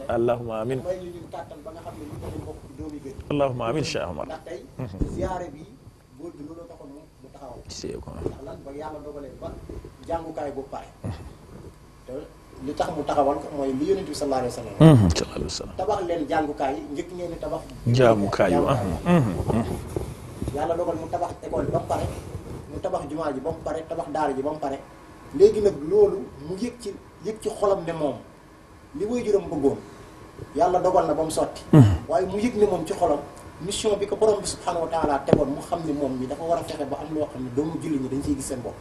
[SPEAKER 2] allahumma amin
[SPEAKER 4] may ñu ñun kàttan ba nga xam ne ñu ko bokk ci doomi gën
[SPEAKER 2] allahumma amin Cheikh Omar
[SPEAKER 4] ndax tey ziyaare bi góor gi loolu taxoon mu taxaw ndax lan ba yàlla dogalee ba jàngukaay bu pare te li tax mu taxawal ko mooy li yonent bi sallallahu alayhi wa sallam tabax leen jàngukaay yi njëkk ngeen di tabax
[SPEAKER 2] jaamukaay yu
[SPEAKER 4] yàlla dogal mu tabax école bi ba mu pare mu tabax jumaa ji ba mu pare tabax daara ji ba mu pare léegi nag loolu mu yëg ci xolam ne moom li waajuram bëggoon yàlla dogal na ba mu sotti waaye mu yëg ne moom ci xolam mission bi ko borom bi subhanahu wa taala tegoon mu xam ne moom mi dafa war a fexe ba am loo xam ne doomu julli ñi dañ ciy gis seen bopp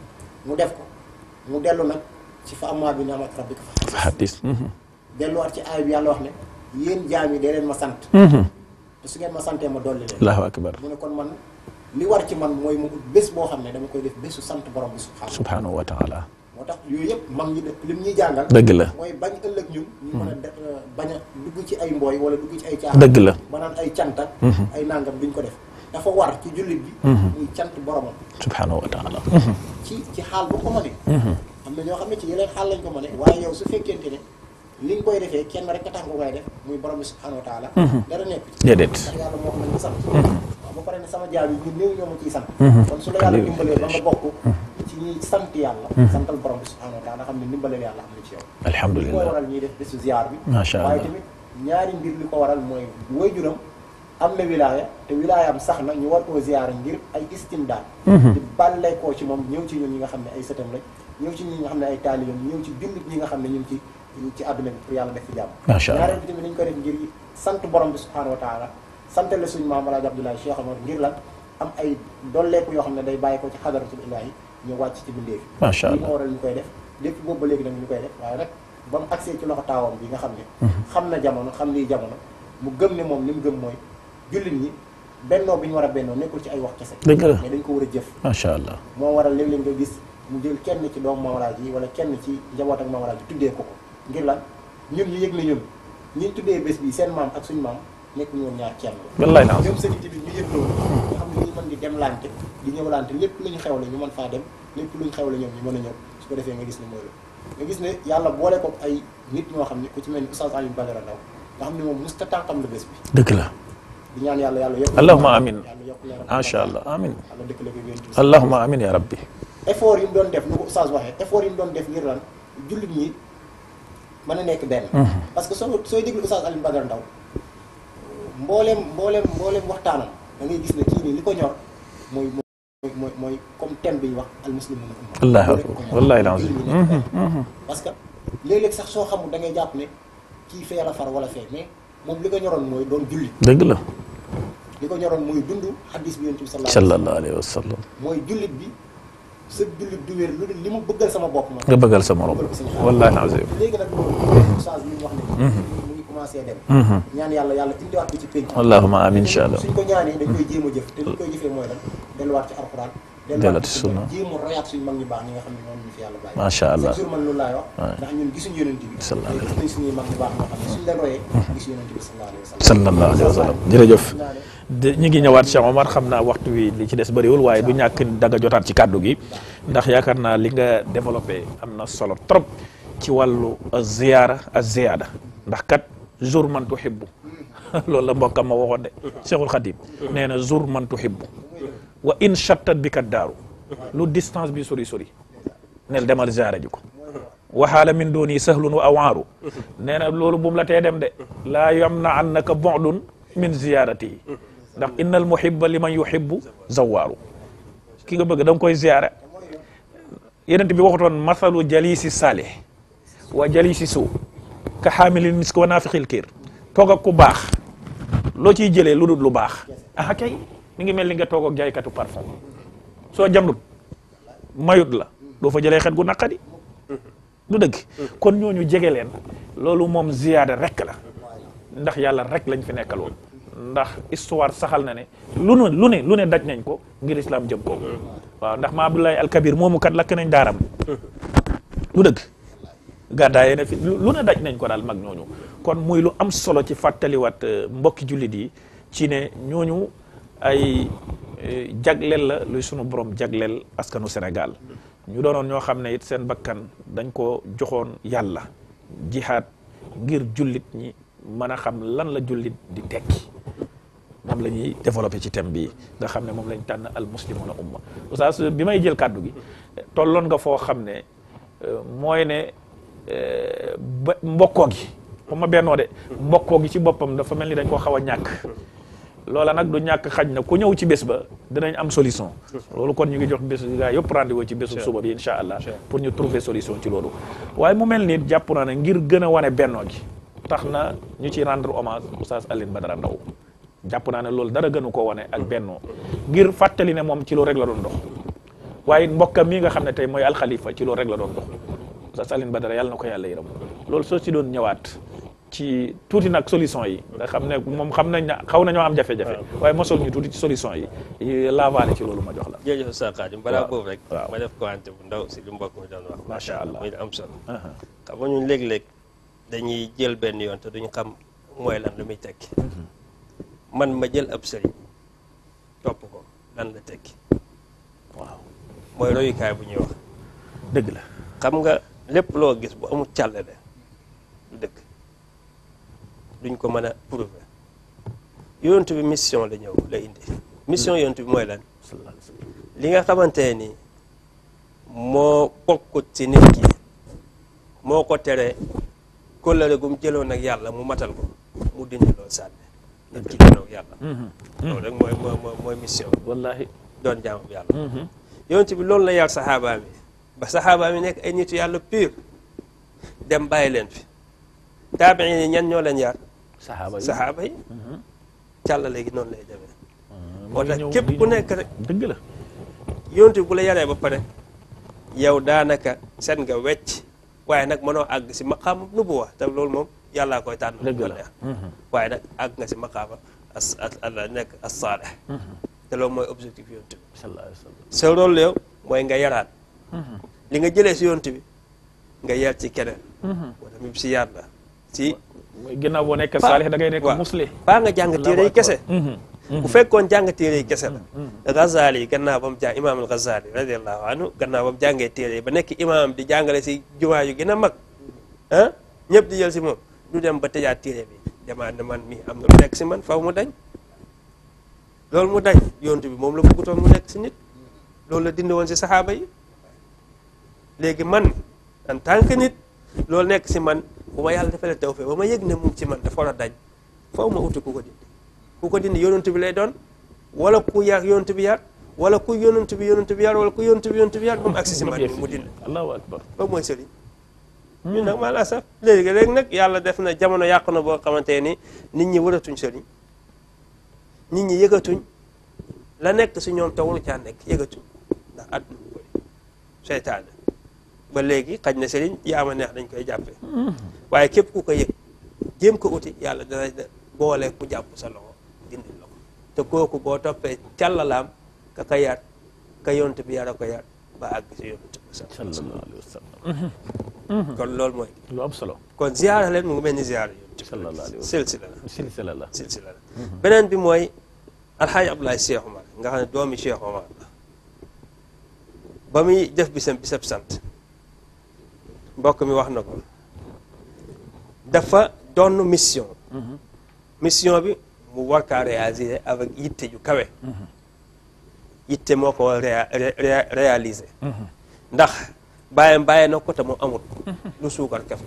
[SPEAKER 4] mu def ko mu dellu nag ci fa amaa bi ni'mati rabbika fa haddis delluwaat ci aay bi yàlla wax ne yéen jaam yi dee leen ma sant te su ngeen ma santee ma dolli leen
[SPEAKER 2] allahu akbar
[SPEAKER 4] mu ne kon man li war ci man mooy mu ut bés boo xam ne dama koy def bésu sant borom bi
[SPEAKER 2] subhanahu wa taala
[SPEAKER 4] moo tax yooyu yëpp mag ñi lim ñuy jàngal
[SPEAKER 2] dëgg la
[SPEAKER 4] mooy bañ ëllëg ñun ñu mën a bañ a dugg ci ay mbooy wala dugg ci ay caaxaan
[SPEAKER 2] dëgg la
[SPEAKER 4] ba naan ay cant ak ay nangam duñ ko def dafa war ci jullit bi muy cant boromam
[SPEAKER 2] subhanahu wa taala
[SPEAKER 4] ci xaal bu ko mënee am na ñoo xam ne ci yeneen xaal lañ ko mënee waaye yow su fekkente ne li nga koy defee kenn rek a tax nga koy def muy borom bi subhanahu wa taala dara nekk ci
[SPEAKER 2] déedéet
[SPEAKER 4] ndax yàlla moo xam ne ñu sant waaw ba pare ne sama jaam yi ñu néew ñoo ma ciy sant kon su la yàlla dimbalee ba nga bokk ci ñuy sant yàlla santal borom bi subhanahu wa taala xam ne dimbaleel yàlla am na ci yow
[SPEAKER 2] alhamdulilah
[SPEAKER 4] li ko waral ñuy def bésu ziar bi
[SPEAKER 2] macha allah
[SPEAKER 4] waaye tamit ñaari mbir li ko waral mooy waajuram am na wilaaya te wilaayaam sax na ñu war koo ziar ngir ay istimdaad di bàllee koo ci moom ñëw ci ñun ñi nga xam ne ay sëtam lañ ñëw ci ñi nga xam ne ay taalibeem ñëw ci jullit ñi nga xam ne ñu ngi ci àdduna bi pour yàlla def fi jàmm
[SPEAKER 2] macha allah
[SPEAKER 4] ñaareel bi tamit dañ ko def ngir sant borom bi subhanahu wa taala santale suñu maam Alaaji Abdoulaye Cheikh Omar ngir lan am ay dolleeku yoo xam ne day bàyyi ko ci xadaratul ilaahi ñu wàcc ci bindee fi
[SPEAKER 2] macha allah
[SPEAKER 4] li moo waral ñu koy def lépp boobu ba léegi nag ñu koy def waaye rek ba mu agsee ci loxo taawam bi nga xam ne xam na jamono xam lii jamono mu gëm ne moom li mu gëm mooy jullit ñi bennoo bi ñu war a bennoo nekkul ci ay wax kese
[SPEAKER 2] dëgg la
[SPEAKER 4] mais dañ ko war a jëf
[SPEAKER 2] macha allah
[SPEAKER 4] moo waral léeg-léeg nga gis mu jël kenn ci doomu Maam Alaaji yi wala kenn ci njaboot ak Maam Alaaji tuddee ko ko ngir lan ñun ñu yëg ne ñun ñi tuddee bés bi seen maam ak suñu maam nekk ñoon ñaar kenn la
[SPEAKER 2] wallaay naa
[SPEAKER 4] ñoom sëñ bi ñu yëg loolu nga xam ne ñu mën di demlante di ñëwlante lépp lu ñu xewle ñu mën faa dem lépp lu ñu xewle ñoom ñu mën a ñëw su ko defee nga gis ne mooy la nga gis ne yàlla boole ko ay nit ñoo xam ne ku ci mel ni Oustaz Alioune Badara Ndaw nga xam ne moom musta tànkam la bés bi
[SPEAKER 2] dëgg la
[SPEAKER 4] di ñaan yàlla yokk
[SPEAKER 2] allahumma amin
[SPEAKER 4] yàlla yokk leeram
[SPEAKER 2] macha allah amin
[SPEAKER 4] yàlla dëkk la ko yonent bi
[SPEAKER 2] allahumma amin ya rabbi
[SPEAKER 4] effort yi mu doon def nu ko oustaz waxee effort yi mu doon def ngir lan jullit ñi mën a nekk benn parce que sooy déglu oustaz Alioune Badara Ndao mbooleem waxtaanam da ngay gis ne kii nii li ko ñor mooy comme thème bi ñu wax al muslimuna umma
[SPEAKER 2] allah akbar wallahi alazim
[SPEAKER 4] parce que léeg-léeg sax soo xamul da ngay jàpp ne kii fee la far wala fee mais moom li ko ñoroon mooy doon jullit
[SPEAKER 2] dëgg la
[SPEAKER 4] li ko ñoroon mooy dund hadis bi yonent bi
[SPEAKER 2] sallallahu alayhi wa sallam
[SPEAKER 4] mooy jullit bi sa jullit du wér lu dul li mu bëggal sama bopp ma
[SPEAKER 2] nga bëggal sa morom wallahi alazim
[SPEAKER 4] léegi nag loolu oustaz li mu wax ne mu ngi commencé dem ñaan yàlla indiwaat ko ci pénc
[SPEAKER 2] allahumma amin insha allah
[SPEAKER 4] suñ ko ñaanee dañ koy jéem a jëf te li koy jëfee mooy lan delluwaat ci alxuraan
[SPEAKER 2] delluwaat ci sunna
[SPEAKER 4] jéem a royaat suñ mag ñu baax ñi nga xam ne noonu ñu fi yàlla bàyyi
[SPEAKER 2] macha allah
[SPEAKER 4] toujours man loolu laay wax ndax ñun gisuñ yonent bi gis nañ suñuy mag ñu baax ñoo xam ne suñ leen royee gis yonent bi
[SPEAKER 2] sallallahu alayhi wa sallam jërëjëf ñu ngi ñëwaat Cheikh Omar xam naa waxtu wi li ci des bëriwul waaye du ñàkk danga jotaat ci kàddu gi ndax yaakaar naa li nga développé am na solo trop ci wàllu ziyaara ak ziyaada ndax kat zur man tuhibbu loolu la mbokkam ma waxoon de Cheikhul Khadim nee na zur man tuhibbu wa in chattat bi kat daaru lu distance bi sori sori nel demal ziyaara ji ko waxaala min dooni sahlun wa awaaru nee na loolu bu mu la tee dem de laa yamna annaka bu'dun min ziyaarati yi ndax innal muhibba liman yuhibbu zawaaru ki nga bëgg da nga koy ziyaara yenent bi waxutoon mathalu jalisi salih wa jalisi suu ka xaamilin misk wa naafiqil kiir toog ak ku baax loo ciy jëlee lu dul lu baax ah kay mi ngi mel ni nga toog ak jaaykatu parfum soo jamlut mayut la doo fa jëlee xet gu naqadi du dëgg kon ñooñu jege leen loolu moom ziyaada rek la ndax yàlla rek lañ fi nekkaloon ndax histoire saxal na ne lu ne daj nañ ko ngir islam jëm ko waaw ndax ma Abdoulaye Alkabir moomu kat lakk nañ daaram lu dëgg gàddaayee na fi lu ne daj nañ ko daal mag ñooñu kon muy lu am solo ci fàttaliwaat mbokki jullit yi ci ne ñooñu ay jagleel la luy sunu borom jagleel askanu Sénégal ñu doonoon ñoo xam ne it seen bakkan dañ ko joxoon yàlla jihaad ngir jullit ñi mën a xam lan la jullit di tekki moom la ñuy développé ci thème bi nga xam ne moom lañ tànn al muslimuna umma oustaz bi may jël kàddu gi tolloon nga foo xam ne mooy ne ba mbokkoo gi xam ma bennoo de mbokkoo gi ci boppam dafa mel ni dañ koo xaw a ñàkk loola nag du ñàkk xaj na ku ñëw ci bés ba dinañ am solution loolu kon ñu ngi jox bés gaa yëpp rendez-vous ci bésu suba bi insha allah pour ñu trouver solution ci loolu waaye mu mel ni jàpp naa ne ngir gën a wane bennoo gi tax na ñu ci rendre hommage oustaz Alioune Badara Ndao jàpp naa ne loolu dara gënu ko wane ak bennoo ngir fàttali ne moom ci loolu rek la doon dox waaye mbokkam mii nga xam ne tey mooy alxalifa ci loolu rek la doon dox oustaz Alioune Badara yàlla na ko yàlla yërëm loolu soo ci doon ñëwaat ci tuuti nag solution yi nga xam ne moom xam nañ ne xaw nañoo am jafe-jafe waaye mosol ñu tuuti ci solution yi laavaale ci loolu ma jox la
[SPEAKER 3] jërëjëf Oustaz Khadim balaa boobu rek
[SPEAKER 2] waaw
[SPEAKER 3] ma def ko wante bu ndaw si lu mbokk mi doon wax
[SPEAKER 2] macha allah
[SPEAKER 3] muy am solo xam nga ñun léeg-léeg dañuy jël benn yoon te duñu xam mooy lan lu muy tekki man ma jël ab sëriñ topp ko lan la tekki
[SPEAKER 2] waaw
[SPEAKER 3] mooy royukaay bu ñuy wax
[SPEAKER 2] dëgg la
[SPEAKER 3] xam nga lépp loo gis bu amul càllale du dëgg duñ ko mën a prouver yonent bi mission la ñëw la indi mission yonent bi mooy lan li nga xamante ni moo bokkut ci nit ki moo ko tere kóllëre gu mu jëloon ak yàlla mu matal ko mu dindi loolu sànni nit ki jëloon ak yàlla loolu rek mooy mission
[SPEAKER 2] wallahi
[SPEAKER 3] doon jaamam yàlla yonent bi loolu la yar saxaaba mi ba saxaaba mi nekk ay nitu yàlla pur dem bàyyi leen fi taabiin yi ñan ñoo leen yar saxaaba yi càlla léegi noonu lay demee moo tax képp ku nekk rek
[SPEAKER 2] dëgg la
[SPEAKER 3] yonent bi bu la yaree ba pare yow daanaka set nga wecc waaye nag mënoo àgg si maqaama nubuwa te loolu moom yàllaa koy tànn
[SPEAKER 2] dëgg la
[SPEAKER 3] neex waaye nag àgg nga si maqaama Allah nekk as saalih te loolu mooy objectif yonent bi
[SPEAKER 2] sallallahu alayhi wa sallam
[SPEAKER 3] sa rôle yow mooy nga yaraat li nga jëlee si yonent bi nga yar ci keneen wala même si yar la si
[SPEAKER 2] ginnaaw boo nekk saalih da ngay nekk musli
[SPEAKER 3] baa nga jàng téere yi kese bu fekkoon jàng téere yi kese la Ghazali yi gannaaw ba mu jàng imaam al Ghazali radiallahu anhu gannaaw ba mu jàngee téere yi ba nekk imaam di jàngale si jumaa yu gën a mag ah ñëpp di jël si moom du dem ba tëjaat téere bi demaat ne man mi am na lu nekk si man faw mu dañ loolu mu dañ yonent bi moom la bëggutoon mu nekk si nit loolu la dindi woon si saxaaba yi léegi man en tant que nit loolu nekk si man bu ma yàlla defalee tawfeex ba ma yëg ne mu ngi ci man dafa war a dañ foofu ma uti ku ko dindi yonent bi lay doon wala ku yar yonent bi yar wala ku yonent bi yar wala ku yonent bi yar ba mu agsi si man mu dindi
[SPEAKER 2] allahu akbar
[SPEAKER 3] ba mooy sëriñ ñun nag maa la sax léegi nag yàlla def na jamono yàqu na boo xamante ni nit ñi wëratuñ sëriñ nit ñi yëgatuñ la nekk si ñoom te waru caa nekk yëgatuñ ndax àdduna bu koy seytaane ba léegi xaj na sëriñ yaa ma neex dañ koy jàppee waaye képp ku ko yëg jéem ko uti yàlla dana boole ku jàpp sa loxo dindil la ko te kooku boo toppee càllalaam ka yar ka yonent bi yar a ko yar ba àgg si yonent bi sallallahu alayhi wa sallam kon loolu mooy
[SPEAKER 2] lu am solo
[SPEAKER 3] kon ziyaara leen mu ngi mel ni ziyaara yonent bi
[SPEAKER 2] sallallahu alayhi wa
[SPEAKER 3] silsila la
[SPEAKER 2] silsila la
[SPEAKER 3] beneen bi mooy alxaaji Abdoulaye Cheikh Omar nga xam ne doomi Cheikh Omar la ba muy def bisab sant mbokk mi wax na ko dafa doon mission bi mu war kaa réaliser avec yitte ju kawe yitte moo ko war réaliser ndax bàyyi na ko te mu amul lu suukar kafe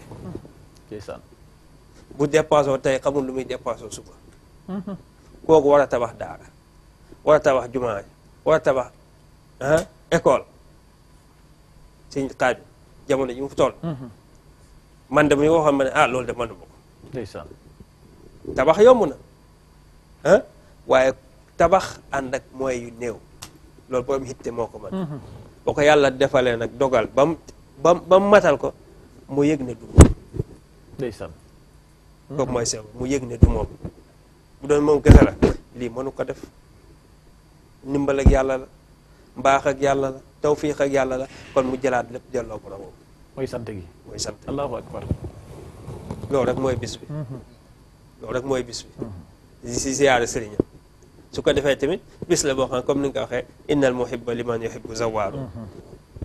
[SPEAKER 3] bu dépassé tey xamul lu muy dépassé suba kooku war a tabax daara war a tabax jumaa war a tabax école sëñ xaaju jamono ji mu fi toll man de bu ñu waxoon ma ne loolu de mënuma ko
[SPEAKER 2] ndeysaan
[SPEAKER 3] tabax yomb na waaye tabax ànd ak moyens yu néew loolu borom hitte moo ko mën boo ko yàlla defalee nag dogal ba mu matal ko mu yëg ne du moom
[SPEAKER 2] ndeysaan
[SPEAKER 3] kooku mooy sew mu yëg ne du moom bu doon moom kese la lii mënu ko def ndimbal ak yàlla la mbaax ak yàlla la tawfiix ak yàlla la kon mu jëlaat lépp delloo ko moom
[SPEAKER 2] mooy sant gi
[SPEAKER 3] mooy sant
[SPEAKER 2] allahu akbar
[SPEAKER 3] loolu rek mooy bis bi loolu rek mooy bis bi si ziyaare sëriñam su ko defee tamit bis la boo xam comme ni nga ko waxee innal muhibba liman yuhibbu zawaaru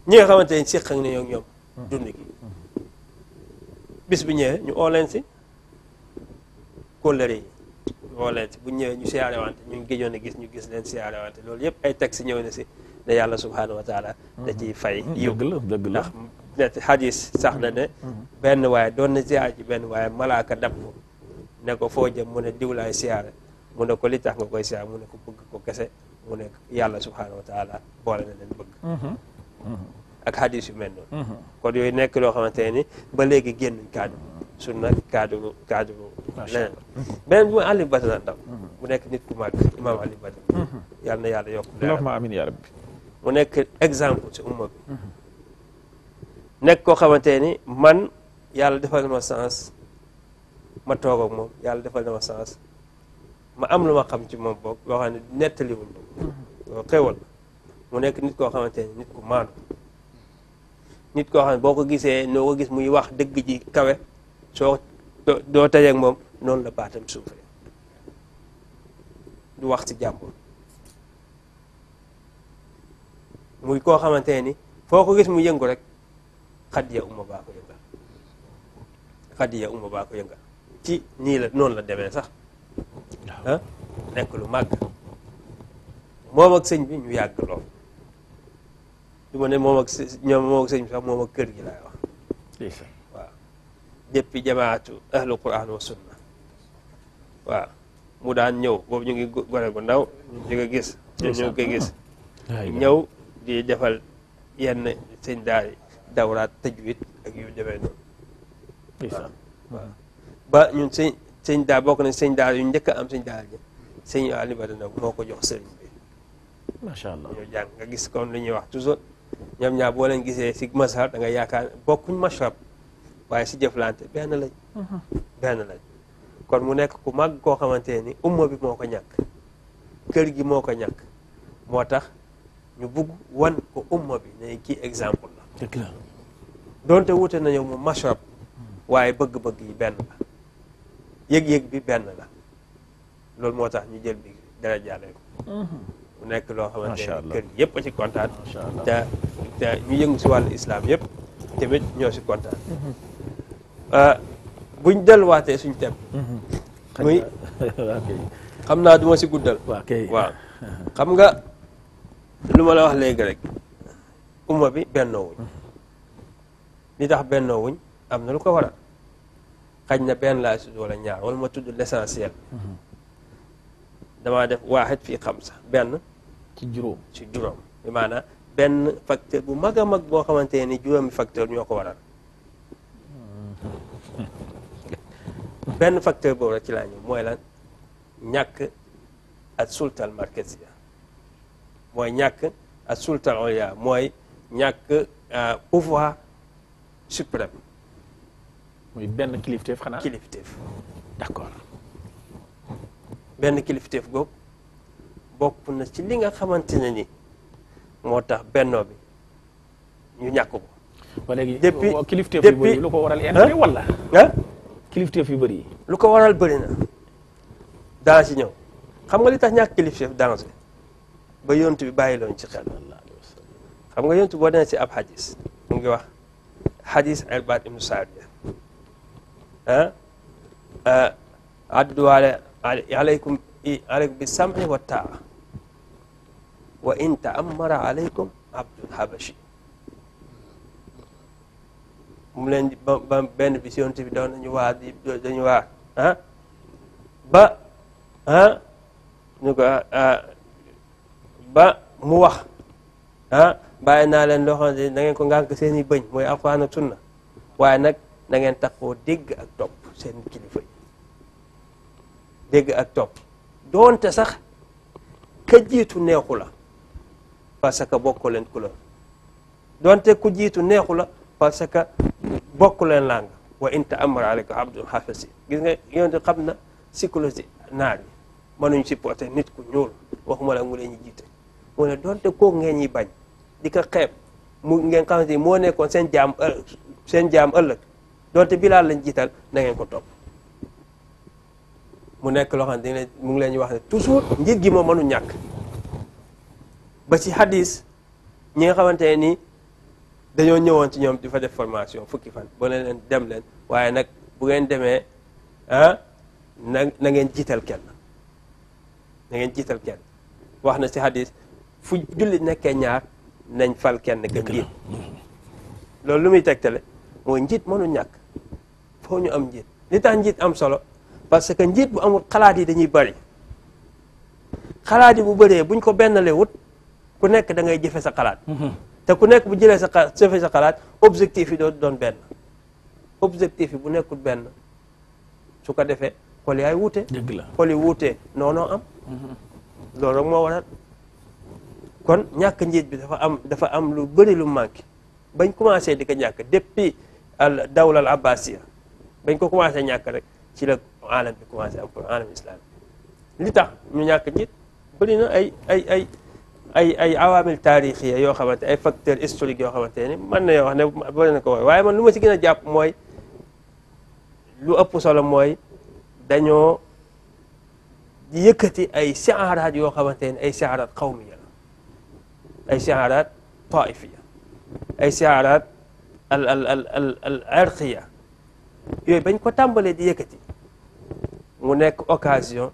[SPEAKER 3] ñi nga xamante ne siq ak ne ñoom ñoom dund gi bis bi ñëwee ñu oo leen si kóllëre yi ñu oo leen si bu ñëwee ñu siyaare wante ñu géjoon a gis ñu gis leen siyaare wante loolu yëpp ay texte ñëw na si ne yàlla subhanahu wa taala da ciy fay yiw
[SPEAKER 2] dëgg la
[SPEAKER 3] ndax xadis sax na ne benn waaye doon na siyaare ji benn waaye malaaka dab ko ne ko foo jëm mu ne diwlaay siyaare mu ne ko li tax nga koy siyaare mu ne ko bëgg ko kese mu ne yàlla subhanahu wa taala boole na leen bëgg ak xadis yu mel noonu kon yooyu nekk loo xamante ni ba léegi génnuñ kaddu sunna kaddu leneen beneen bi mooy Aliou Badara Ndaw mu nekk nit ku màgg imaam Aliou Badara yàlla na yàlla yokk
[SPEAKER 2] allahumma amiin yaa rabbi
[SPEAKER 3] mu nekk exemple ci umma bi nekk koo xamante ni man yàlla defal na ma sens ma toog ak moom yàlla defal na ma sens ma am lu ma xam ci moom boog loo xam ne nettaliwuñ ko loolu xéwal mu nekk nit koo xamante ni nit ku maandu nit koo xam ne boo ko gisee noo ko gis muy wax dëgg ji kawe soo doo tajeeg moom noonu la baatam suufee du wax ci jàmbur muy koo xamante ni foo ko gis mu yëngu rek xaddiya umma baa ko yëngal xaddiya umma baa ko yëngal ci nii la noonu la demee sax nekk lu màgg moom ak sëñ bi ñu yàgg lool du ma ne moom ak sëñ bi sax moom ak kër gi laay wax waaw depuis jamaatu ahlu quran wa sunna waaw mu daan ñëw boobu ñu ngi gone gu ndaw ñu nga gis ñu ngi koy gis ñëw di defal yenn sëñ daal yi dawraat tajwid ak yu demee noonu waaw ba ñun sëñ daal bokk nañ sëñ daal yu njëkk a am sëñ daal ji sëñ Aliou Badara Ndaw moo ko jox sëriñ bi
[SPEAKER 2] macha allah
[SPEAKER 3] ñu jàng nga gis comme li ñuy wax toujours ñoom ñaar boo leen gisee si mazhar da nga yaakaar bokkuñ mashrab waaye si jëflante benn lañ kon mu nekk ku màgg koo xamante ni umma bi moo ko ñàkk kër gi moo ko ñàkk moo tax ñu bugg wan ko umma bi ne kii exemple la
[SPEAKER 2] dëgg la
[SPEAKER 3] doonte wute nañu mu mashrab waaye bëgg-bëgg yi benn la yëg-yëg bi benn la loolu moo tax ñu jël bi dara jàlle ko mu nekk loo xamante ne kër gi yëpp a ci kontaan te ñu yëngu si wàllu islam yëpp tamit ñoo si kontaan buñ delluwaatee suñ tem muy xam naa du ma si guddal.
[SPEAKER 2] waaw kay
[SPEAKER 3] waaw xam nga lu ma la wax léegi rek umma bi bennoo wuñ li tax bennoo wuñ am na lu ko waral xaj na benn laa tudd wala ñaar wala ma tudd l'essentiel damaa def waaxit fii xamsa benn
[SPEAKER 2] ci juróom
[SPEAKER 3] ci juróom bi maanaam benn facteur bu mag a mag boo xamante ni juróomi facteur ñoo ko waral benn facteur boobu rek ci laa ñëw mooy lan ñàkk ak sultal markaziya mooy ñàkk ak sultal ulya mooy ñàkk pouvoir suprême
[SPEAKER 2] muy benn kilifteef xanaa
[SPEAKER 3] kilifteef
[SPEAKER 2] d'accord
[SPEAKER 3] benn kilifteef googu bokk na ci li nga xamante ne ni moo tax bennoo bi ñu ñàkk ko
[SPEAKER 2] ba léegi
[SPEAKER 3] depuis
[SPEAKER 2] kilifteef yu bëri lu ko waral intérêt wala kilifteef yu bëri yi
[SPEAKER 3] lu ko waral bëri na daa ci ñëw xam nga li tax ñàkk kilifteef danger ba yontu bi bàyyi loon ci xel xam nga yontu boo demee ci ab xadis mu ngi wax xadis Irbaad ibnu Saariya addu alaykum bi sam'i wa taa wa in ta'ammara alaykum abdul habashi mu leen ba benn bis yontu bi doon dañu waar ba ñu ko ba mu wax bàyyi naa leen loo xam ne da ngeen ko ngànk seen i bëñ mooy alxuraan ak sunna waaye nag na ngeen taxoo dégg ak topp seen kilifa yi dégg ak topp doonte sax ka jiitu neexu la parce que bokku leen couleur doonte ku jiitu neexu la parce que bokku leen làng wa in ta'ammara alayka abdul hafiz gis nga yoon xam na psychologie naar yi mënuñ supporter nit ku ñuul waxuma la mu leen ñu jiite mu ne doonte kooku ngeen ñuy bañ di ko xeeb mu ngeen xamante ni moo nekkoon seen jaam ëllëg doonte Bilaal lañ jiital na ngeen ko topp mu nekk loo xam ne mu ngi leen ñu wax ne toujours njiit gi moo mënu ñàkk ba ci hadis ñi nga xamante ne nii dañoo ñëwoon ci ñoom di fa def formation fukki fan boo leen dem leen waaye nag bu ngeen demee na ngeen jiital kenn na ngeen jiital kenn wax na ci hadis fu jullit nekkee ñaar nañ fal kenn ka njiit loolu lu muy tegtale mooy njiit mënu ñàkk foo ñu am njiit li tax njiit am solo parce que njiit bu amul xalaat yi dañuy bëri xalaat yi bu bëree buñ ko bennalee wut ku nekk da ngay jëfe sa xalaat te ku nekk bu jëlee jëfe sa xalaat objectif yi doo doon benn objectif yi bu nekkul benn su ko defee xol yaay wuute xol yi wuutee noonoo am loolu rek moo waral kon ñàkk njiit bi dafa am lu bëri lu manqué bañ commencé di ko ñàkk depuis al dawla al abbasiya bañ ko commencé ñàkk rek ci la alam bi commencé am pour alam islam li tax ñu ñàkk njiit bëri na ay awaamil taarixiya yoo xamante ay facteur historique yoo xamante ne mën na yoo wax ne bëri na ko waaye man lu ma ci gën a jàpp mooy lu ëpp solo mooy dañoo yëkkati ay siaraat yoo xamante ne ay siaraat xawmiya ay siaraat taifiya ay siaraat al irqiya yooyu bañ ko tàmbalee di yëkkati mu nekk occasion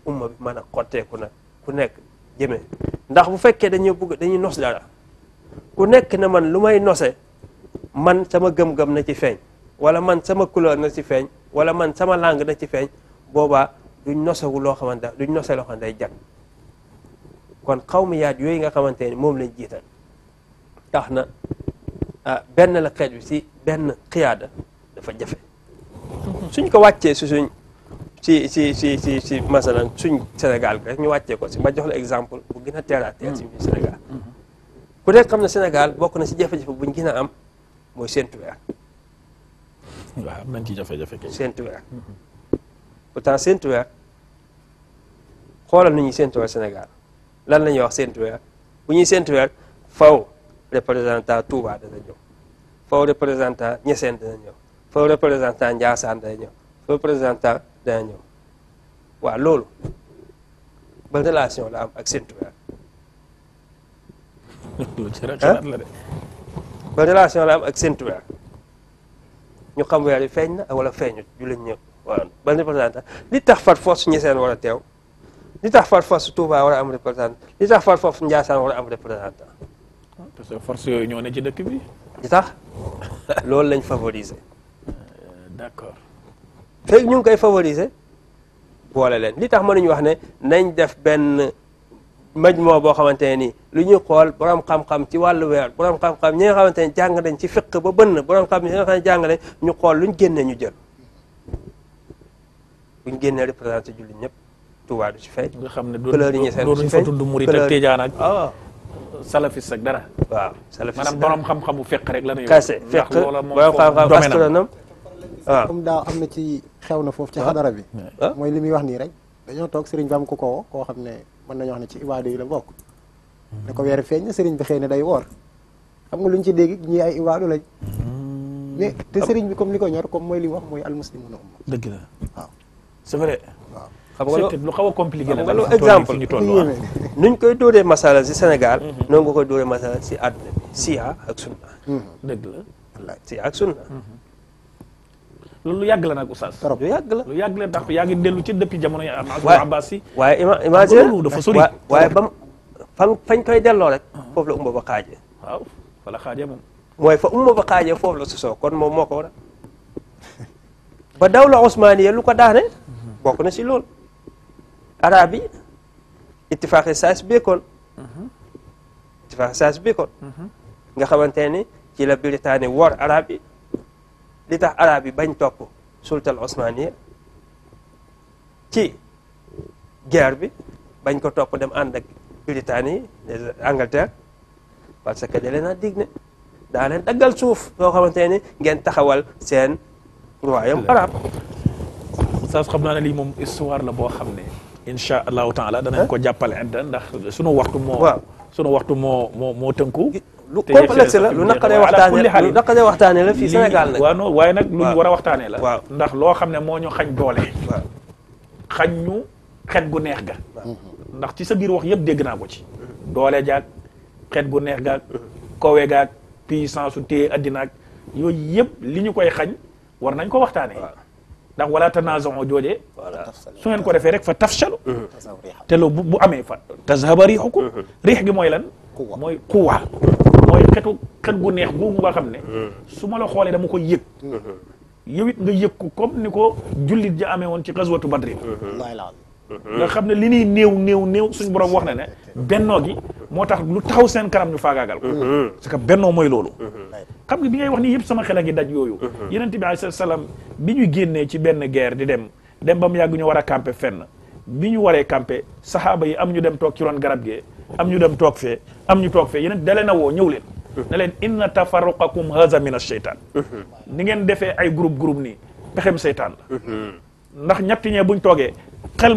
[SPEAKER 3] umma bi mën a xotteeku nag ku nekk jëmee ndax bu fekkee dañuy nos dara ku nekk ne man lu may nose man sama gëm-gëm na ci feeñ wala man sama couleur na ci feeñ wala man sama langue na ci feeñ boobaa duñ nosewu loo xamante duñ nose loo xam day jag kon xawmiyaat yooyu nga xamante ni moom lañ jiital tax na benn la xeet bi si benn xiyaada dafa jafe suñ ko wàccee si suñ ci masalan suñ Sénégal rek ñu wàccee ko si ma jox la exemple bu gën a terre à terre si Sénégal ku nekk xam ne Sénégal bokk na si jafe-jafe buñ gën a am mooy séntu weer
[SPEAKER 2] waaw am nañ ci jafe-jafe kay
[SPEAKER 3] séntu weer pourtant séntu weer xoolal nu ñuy séntu weer Sénégal lan la ñuy wax séntu weer bu ñuy séntu weer faw représentant Touba dana ñëw faw représentant Niassène dana ñëw faw représentant Ndiassane dana ñëw faw représentant dana ñëw waaw loolu ba relation la am ak séntu weer ba relation la am ak séntu weer ñu xam weer yi feeñ na wala feeñut ju lañ ñëw waaw ban représentant li tax far force Niassène war a teew li tax far force Touba war a am représentant li tax far force Ndiassane war a am représentant.
[SPEAKER 2] parce que force yooyu ñoo ne ci dëkk bi.
[SPEAKER 3] li tax loolu lañ favoriser.
[SPEAKER 2] d'accord.
[SPEAKER 3] fekk ñu ngi koy favoriser boole leen li tax mënuñu wax ne nañ def benn majmoo boo xamante ne nii lu ñuy xool borom xam-xam ci wàllu weer borom xam-xam ñi nga xamante ne jàng nañ ci fiq ba bënn borom xam ñi nga xam ne jàng nañ ñu xool luñ génnee ñu jël buñ génnee représenté jullit ñëpp Touba du ci fay.
[SPEAKER 2] nga xam ne
[SPEAKER 3] couleur yi ñu seen
[SPEAKER 2] doonuñ fa tudd murit ak tijaan ak
[SPEAKER 3] waaw
[SPEAKER 2] salafis ak dara.
[SPEAKER 3] waaw salafis
[SPEAKER 2] maanaam borom xam-xamu fekk rek la ñuy
[SPEAKER 3] kase fekk borom xam-xam astronome waaw
[SPEAKER 4] comme daaw am na ci xew na foofu ci xadara bi mooy li muy wax nii rek dañoo toog sëriñ bi am ku ko woo koo xam ne mën nañu wax ne ci ibaadu yi la bokk ne ko weer feeñ na sëriñ bi xëy na day woor xam nga lu ñu ci dégg ñii ay ibaadu lañ mais te sëriñ bi comme li ko ñor comme mooy li mu wax mooy almuslimuna umma
[SPEAKER 2] dëgg la
[SPEAKER 4] waaw
[SPEAKER 2] c'est vrai.
[SPEAKER 4] waaw
[SPEAKER 3] xam nga
[SPEAKER 2] lu xaw a compliqué la
[SPEAKER 3] lu exemple nuñ koy dóoree masala si Sénégal noonu nga koy dóoree masala si àdduna bi siya ak sunna
[SPEAKER 2] dëgg la
[SPEAKER 3] siya ak sunna
[SPEAKER 2] loolu lu yàgg la nag oustaz.
[SPEAKER 3] lu yàgg la
[SPEAKER 2] lu yàgg la ndax yaa ngi dellu ci depuis jamono yi Abbas si.
[SPEAKER 3] waaye imagine
[SPEAKER 2] loolu dafa sori.
[SPEAKER 3] waaye bam fañ koy delloo rek foofu la umma ba xaajee.
[SPEAKER 2] waaw fa la xaajee moom.
[SPEAKER 3] mooy fa umma ba xaajee foofu la sosoo kon moom moo ko war a ba dawla Osmaniya lu ko daane bokk na si loolu arab yi ittifaqi saas beekoon nga xamante ni ci la Britannie wor arab yi li tax arab yi bañ topp sultan Osmaniya ci guerre bi bañ ko topp dem ànd ak Britannie Angleterre parce que da leen a dig ne daa leen daggal suuf soo xamante ni ngeen taxawal seen royaume arabe.
[SPEAKER 2] Oustaz xam naa ne lii moom histoire la boo xam ne incha allahu taala danañ ko jàppale idda ndax sunu waxtu moo.
[SPEAKER 3] waaw
[SPEAKER 2] sunu waxtu moo tënku.
[SPEAKER 3] lu complexe la lu naqaree waxtaanee la fii Sénégal nag.
[SPEAKER 2] waaw non waaye nag luñ war a waxtaanee la.
[SPEAKER 3] waaw
[SPEAKER 2] ndax loo xam ne moo ñu xañ doole.
[SPEAKER 3] waaw
[SPEAKER 2] xañ ñu xet gu neex ga. ndax ci sa biir wax yëpp dégg naa ko ci. doole jaag xet gu neex gaag. kowe gaag puissance su téye addina ak yooyu yëpp li ñu koy xañ war nañ ko waxtaanee. ndax wala tanaazamu joojee. su ngeen ko defee rek fa tafshalu. te loolu bu amee fa tazhaba riixukum. riix gi mooy lan. mooy quwa. mooy xet gu neex googu nga xam ne. su ma la xoolee dama koy yëg. yow it nga yëg ko comme ni ko jullit ja amee woon ci xaswatu badri. nga xam ne li ñuy néew suñu borom wax na ne. bennoo gi moo tax lu taxaw seen kanam ñu faagaagal ko. parce que bennoo mooy loolu. xam nga bi ngay wax nii yëpp sama xel a ngi daj yooyu. Yonent bi alayhi salaam bi ñu génnee ci benn guerre di dem ba mu yàgg ñu war a camper fenn bi ñu waree camper saxaaba yi am ñu dem toog ci ron garab gee am ñu dem toog fee am ñu toog fee yeneen dalee na woo ñëw leen. ne leen inna tafarruqakum haza min ash-shaytaan. ni ngeen defee ay groupe nii pexem seytaan la. ndax ñetti ñee buñ toogee xelu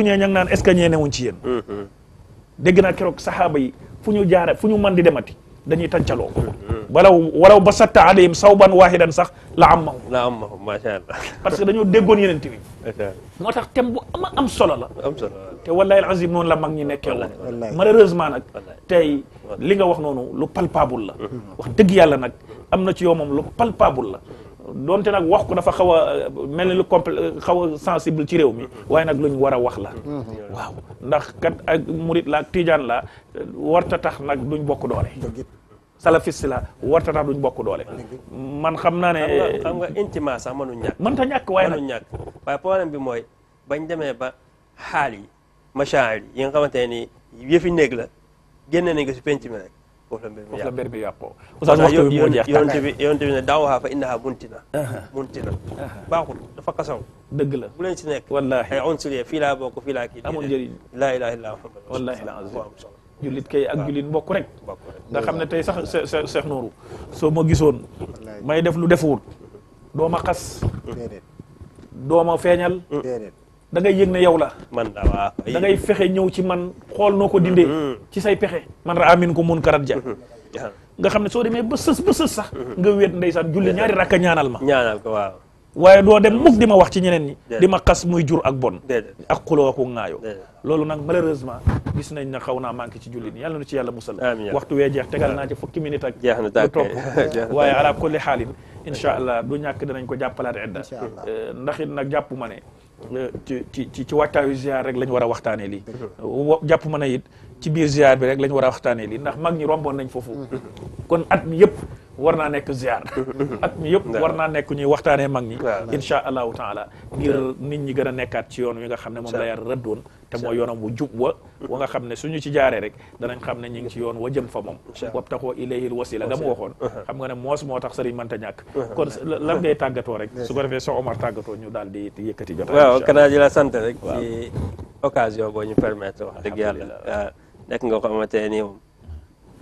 [SPEAKER 2] ñee ña ngi naan est-ce que ñee newuñ ci yéen. dégg naa keroog saxaaba yi fu ñu jaare fu ñu mën di demati dañuy tàncaloo. walaw basatta alayhim sawban waahidan sax la ammahum
[SPEAKER 3] macha allah.
[SPEAKER 2] parce que dañoo déggoon yeneen bi moo tax thème bu am solo la. te wallahi al-azim noonu la mag ñi nekkee woon. malheureusement nag tey li nga wax noonu lu palpable la. wax dëgg yàlla nag am na ci yow moom lu palpable la. donte nag wax ko dafa xaw a mel ni lu xaw a sensible ci réew mi waaye nag luñ war a wax la. waaw ndax kat ak murit la ak tijaan la warta tax nag duñ bokk doole. salafiste la warta tax duñ bokk doole. man xam naa ne.
[SPEAKER 3] xam nga intima sax mënuñ ñàkk.
[SPEAKER 2] mënta ñàkk waaye nag
[SPEAKER 3] mënuñ ñàkk waaye problème bi mooy bañ demee ba xaal yi machaar yi nga xamante ne nii yëfi néeg la génne nañ ko si penc mi rek. foofu la mbir
[SPEAKER 2] bi yàqoo. oustaz waxtu bi moo jeex
[SPEAKER 3] yonent bi ne daawaha fa innaha muntina baaxul dafa kasaw.
[SPEAKER 2] dëgg la
[SPEAKER 3] bu leen si nekk.
[SPEAKER 2] wallaahi
[SPEAKER 3] ay unsuriya fii laa bokk fii laa kii.
[SPEAKER 2] amul njëriñ
[SPEAKER 3] laa ilaaha illa Muhammad.
[SPEAKER 2] wallaahi la azim jullit kay ak jullit mbokk rek. nga xam ne tey sax Cheikh Nourou soo ma gisoon may def lu defuwul doo ma xas. doo ma feeñal. da ngay yëg ne yow la.
[SPEAKER 3] man da
[SPEAKER 2] ngay fexe ñëw ci man xool noo ko dindee. ci say pexe man ra amin ko mun karat ja nga xam ne soo demee ba sës sax. nga wéet ndeysaan julli ñaari rakka ñaanal ma.
[SPEAKER 3] ñaanal ko waaw.
[SPEAKER 2] waaye doo dem mukk di ma wax ci ñeneen ñi. di ma xas muy jur ak bon. ak xuloo ko ŋaayoo. loolu nag malheureusement gis nañ ne xaw naa manqué ci julli nii yàlla na ci yàlla musal. waxtu wee jeex tegal naa ci fukki minute ak.
[SPEAKER 3] jeex na tàkk
[SPEAKER 2] waaye ala kulli xaalin incha allah du ñàkk danañ ko jàppalaat edda ndax it nag jàpp ma ne ci waajtaayu ziar rek lañ war a waxtaanee lii jàpp ma ne it ci biir ziar bi rek lañ war a waxtaanee lii ndax mag ñi romboon nañ foofu kon at mi yëpp war naa nekk ziar at mi yëpp war naa nekk ñuy waxtaanee mag ñi insha allahu taala ngir nit ñi gën a nekkaat ci yoon wi nga xam ne moom la yar rëddoon te mooy yoonam wu jub wa nga xam ne suñu ci jaaree rek danañ xam ne ñu ngi ci yoon wa jëm fa moom wabtaxoo ilayhil wasila nga mu waxoon xam nga ne moos moo tax sëriñ mënta ñàkk kon lan ngay tàggatoo rek su ko defee soo Omar tàggatoo ñu daal di yëkkati jotaay
[SPEAKER 3] waaw kanaa di la sant rek ci occasion boo ñu permettre wax dëgg yàlla nekk nga ko xamante ni moom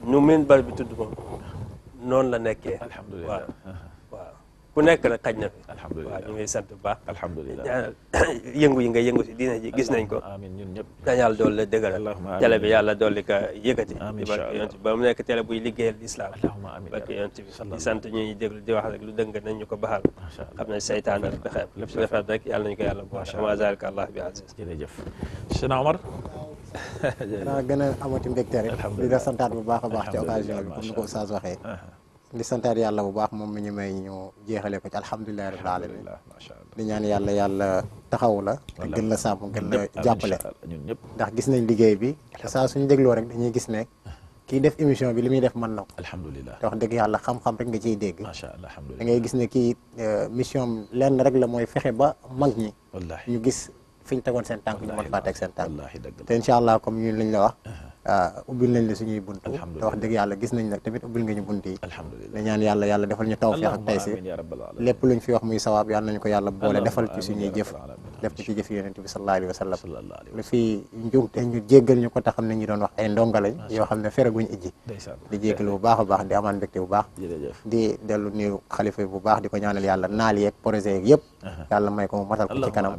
[SPEAKER 3] nu min bar bi tudd moom noonu la nekkee alhamdulilah waaw ku nekk rek xaj na fi alhamdulilah waaw ñu ngi sant bu baax alhamdulilah yëngu yi nga yëngu si diina ji gis nañ ko amiin ñun ñëpp dañ yàlla dool la dëgëral télé bi yàlla dolli ko yëkkati barke yonent bi ba mu nekk télé buy liggéeyal islam barke yonent bi di sant ñuy déglu di wax rek lu dëng nañ ñu ko baxal xam ne seytaan ak pexeem lépp si rafet rek yàlla nañu ko yàlla boole ama zalika allah bi aziz
[SPEAKER 2] jërëjëf Seydina Omar
[SPEAKER 4] naa gën a amati mbégte rek di la santaat bu baax a baax ci occasion bi comme ni ko Oustaz waxee di santaat yàlla bu baax moom mi ñu may ñu jeexale ko ci alhamdulilahi rabbil alamin di ñaan yàlla taxaw la te gën la sàmm gën la jàppale ndax gis nañ liggéey bi te saa suñu dégloo rek dañuy gis ne kii def émission bi li muy def mën na ko alhamdulilah te wax dëgg yàlla xam-xam rek nga ciy dégg da ngay gis ne kii mission lenn rek la mooy fexe ba mag ñi ñu gis fi ñu tegoon seen tànk ñu mën faa teg seen tànk te incha allah comme ñun lañ la wax ubbil nañ la suñuy bunt te wax dëgg yàlla gis nañ nag tamit ubbil nga ñu bunt yi da ñaan yàlla defal ñu tawfiq ak taysiir lépp luñ fi wax muy sawaab yàlla nañu ko yàlla boole defal ci suñuy jëf def ko ci jëf yonent bi sallallahu alayhi wa sallam lu fi njuumte ñu jéggal ñu ko te xam ne ñu doon wax ay ndonga lañ yoo xam ne feraguñ ijji di jéggal bu baax a baax di amaan mbégte bu baax di dellu nuyu xalifa bu baax di ko ñaanal yàlla naal yeeg projet yeeg yëpp yàlla may ko mu matal ko ci kanam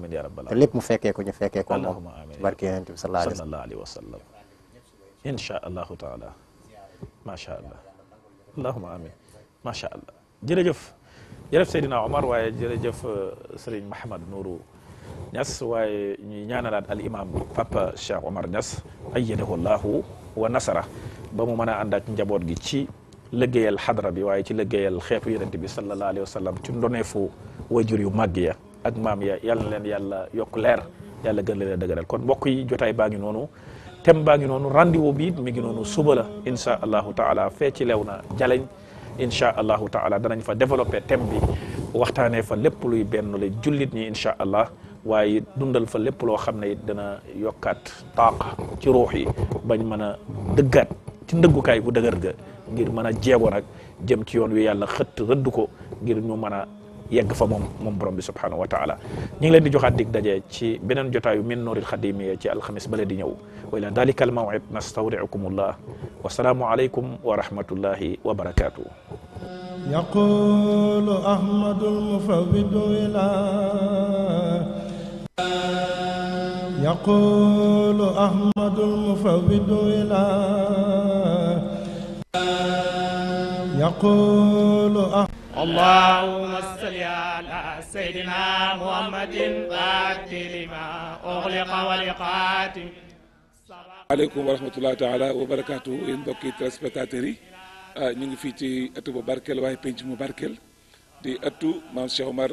[SPEAKER 4] te lépp mu fekkee ko ñu fekkee ko moom barke yonent bi sallallahu alayhi wa sallam
[SPEAKER 2] insha allahu taala macha allah allahuma amin macha allah jërëjëf Seydina Omar waaye jërëjëf Serigne Mahamad Nourou Niass waaye ñuy ñaanalaat al imam Papa Cheikh Omar Niass ayyadahu llahu wa nasara ba mu mën a ànd ak njaboot gi ci liggéeyal xadra bi waaye ci liggéeyal xeetu yonent bi sallallahu alayhi wa sallam ci ndoneefu wajur yu màgg ya ak maam ya yàlla na leen yàlla yokk leer yàlla gën leen a dëgëral kon mbokk yi jotaay baa ngi noonu thème baa ngi noonu rendez-vous bi mi ngi noonu suba la insha allahu taala fee ci lew na jaleñ insha allahu taala danañ fa développé thème bi waxtaanee fa lépp luy benn la jullit ñi insha allah waaye dundal fa lépp loo xam ne it dana yokkaat taaq ci ruux yi bañ mën a dëggaat ci ndëggukaay bu dëgër ga ngir mën a jeego nag jëm ci yoon wi yàlla xëtt rëdd ko ngir ñu mën a yegg fa moom borom bi subhanahu wa taala ñu ngi leen di joxaat dig daje ci beneen jotaayu min nuuril xadimiya ci alxamis bale di ñëw wa ila dalika al maw'id nastawdi'ukumullah wa salaamu alaykum wa rahmatullahi wa barakatuh
[SPEAKER 1] yaqulu ahmadul mufawwidu ila yaqulu ahmadul mufawwidu ila yaqulu
[SPEAKER 5] اللهم صل على سيدنا محمد فاتح لما أغلق ولقاتم
[SPEAKER 6] aleykum wa rahmatullahi taala wa barakaatu yéen mbokki téléspectateurs yi ñu ngi fii ci ëttu bu barkeel waaye penc mu barkeel di ëttu Maam Cheikh Omar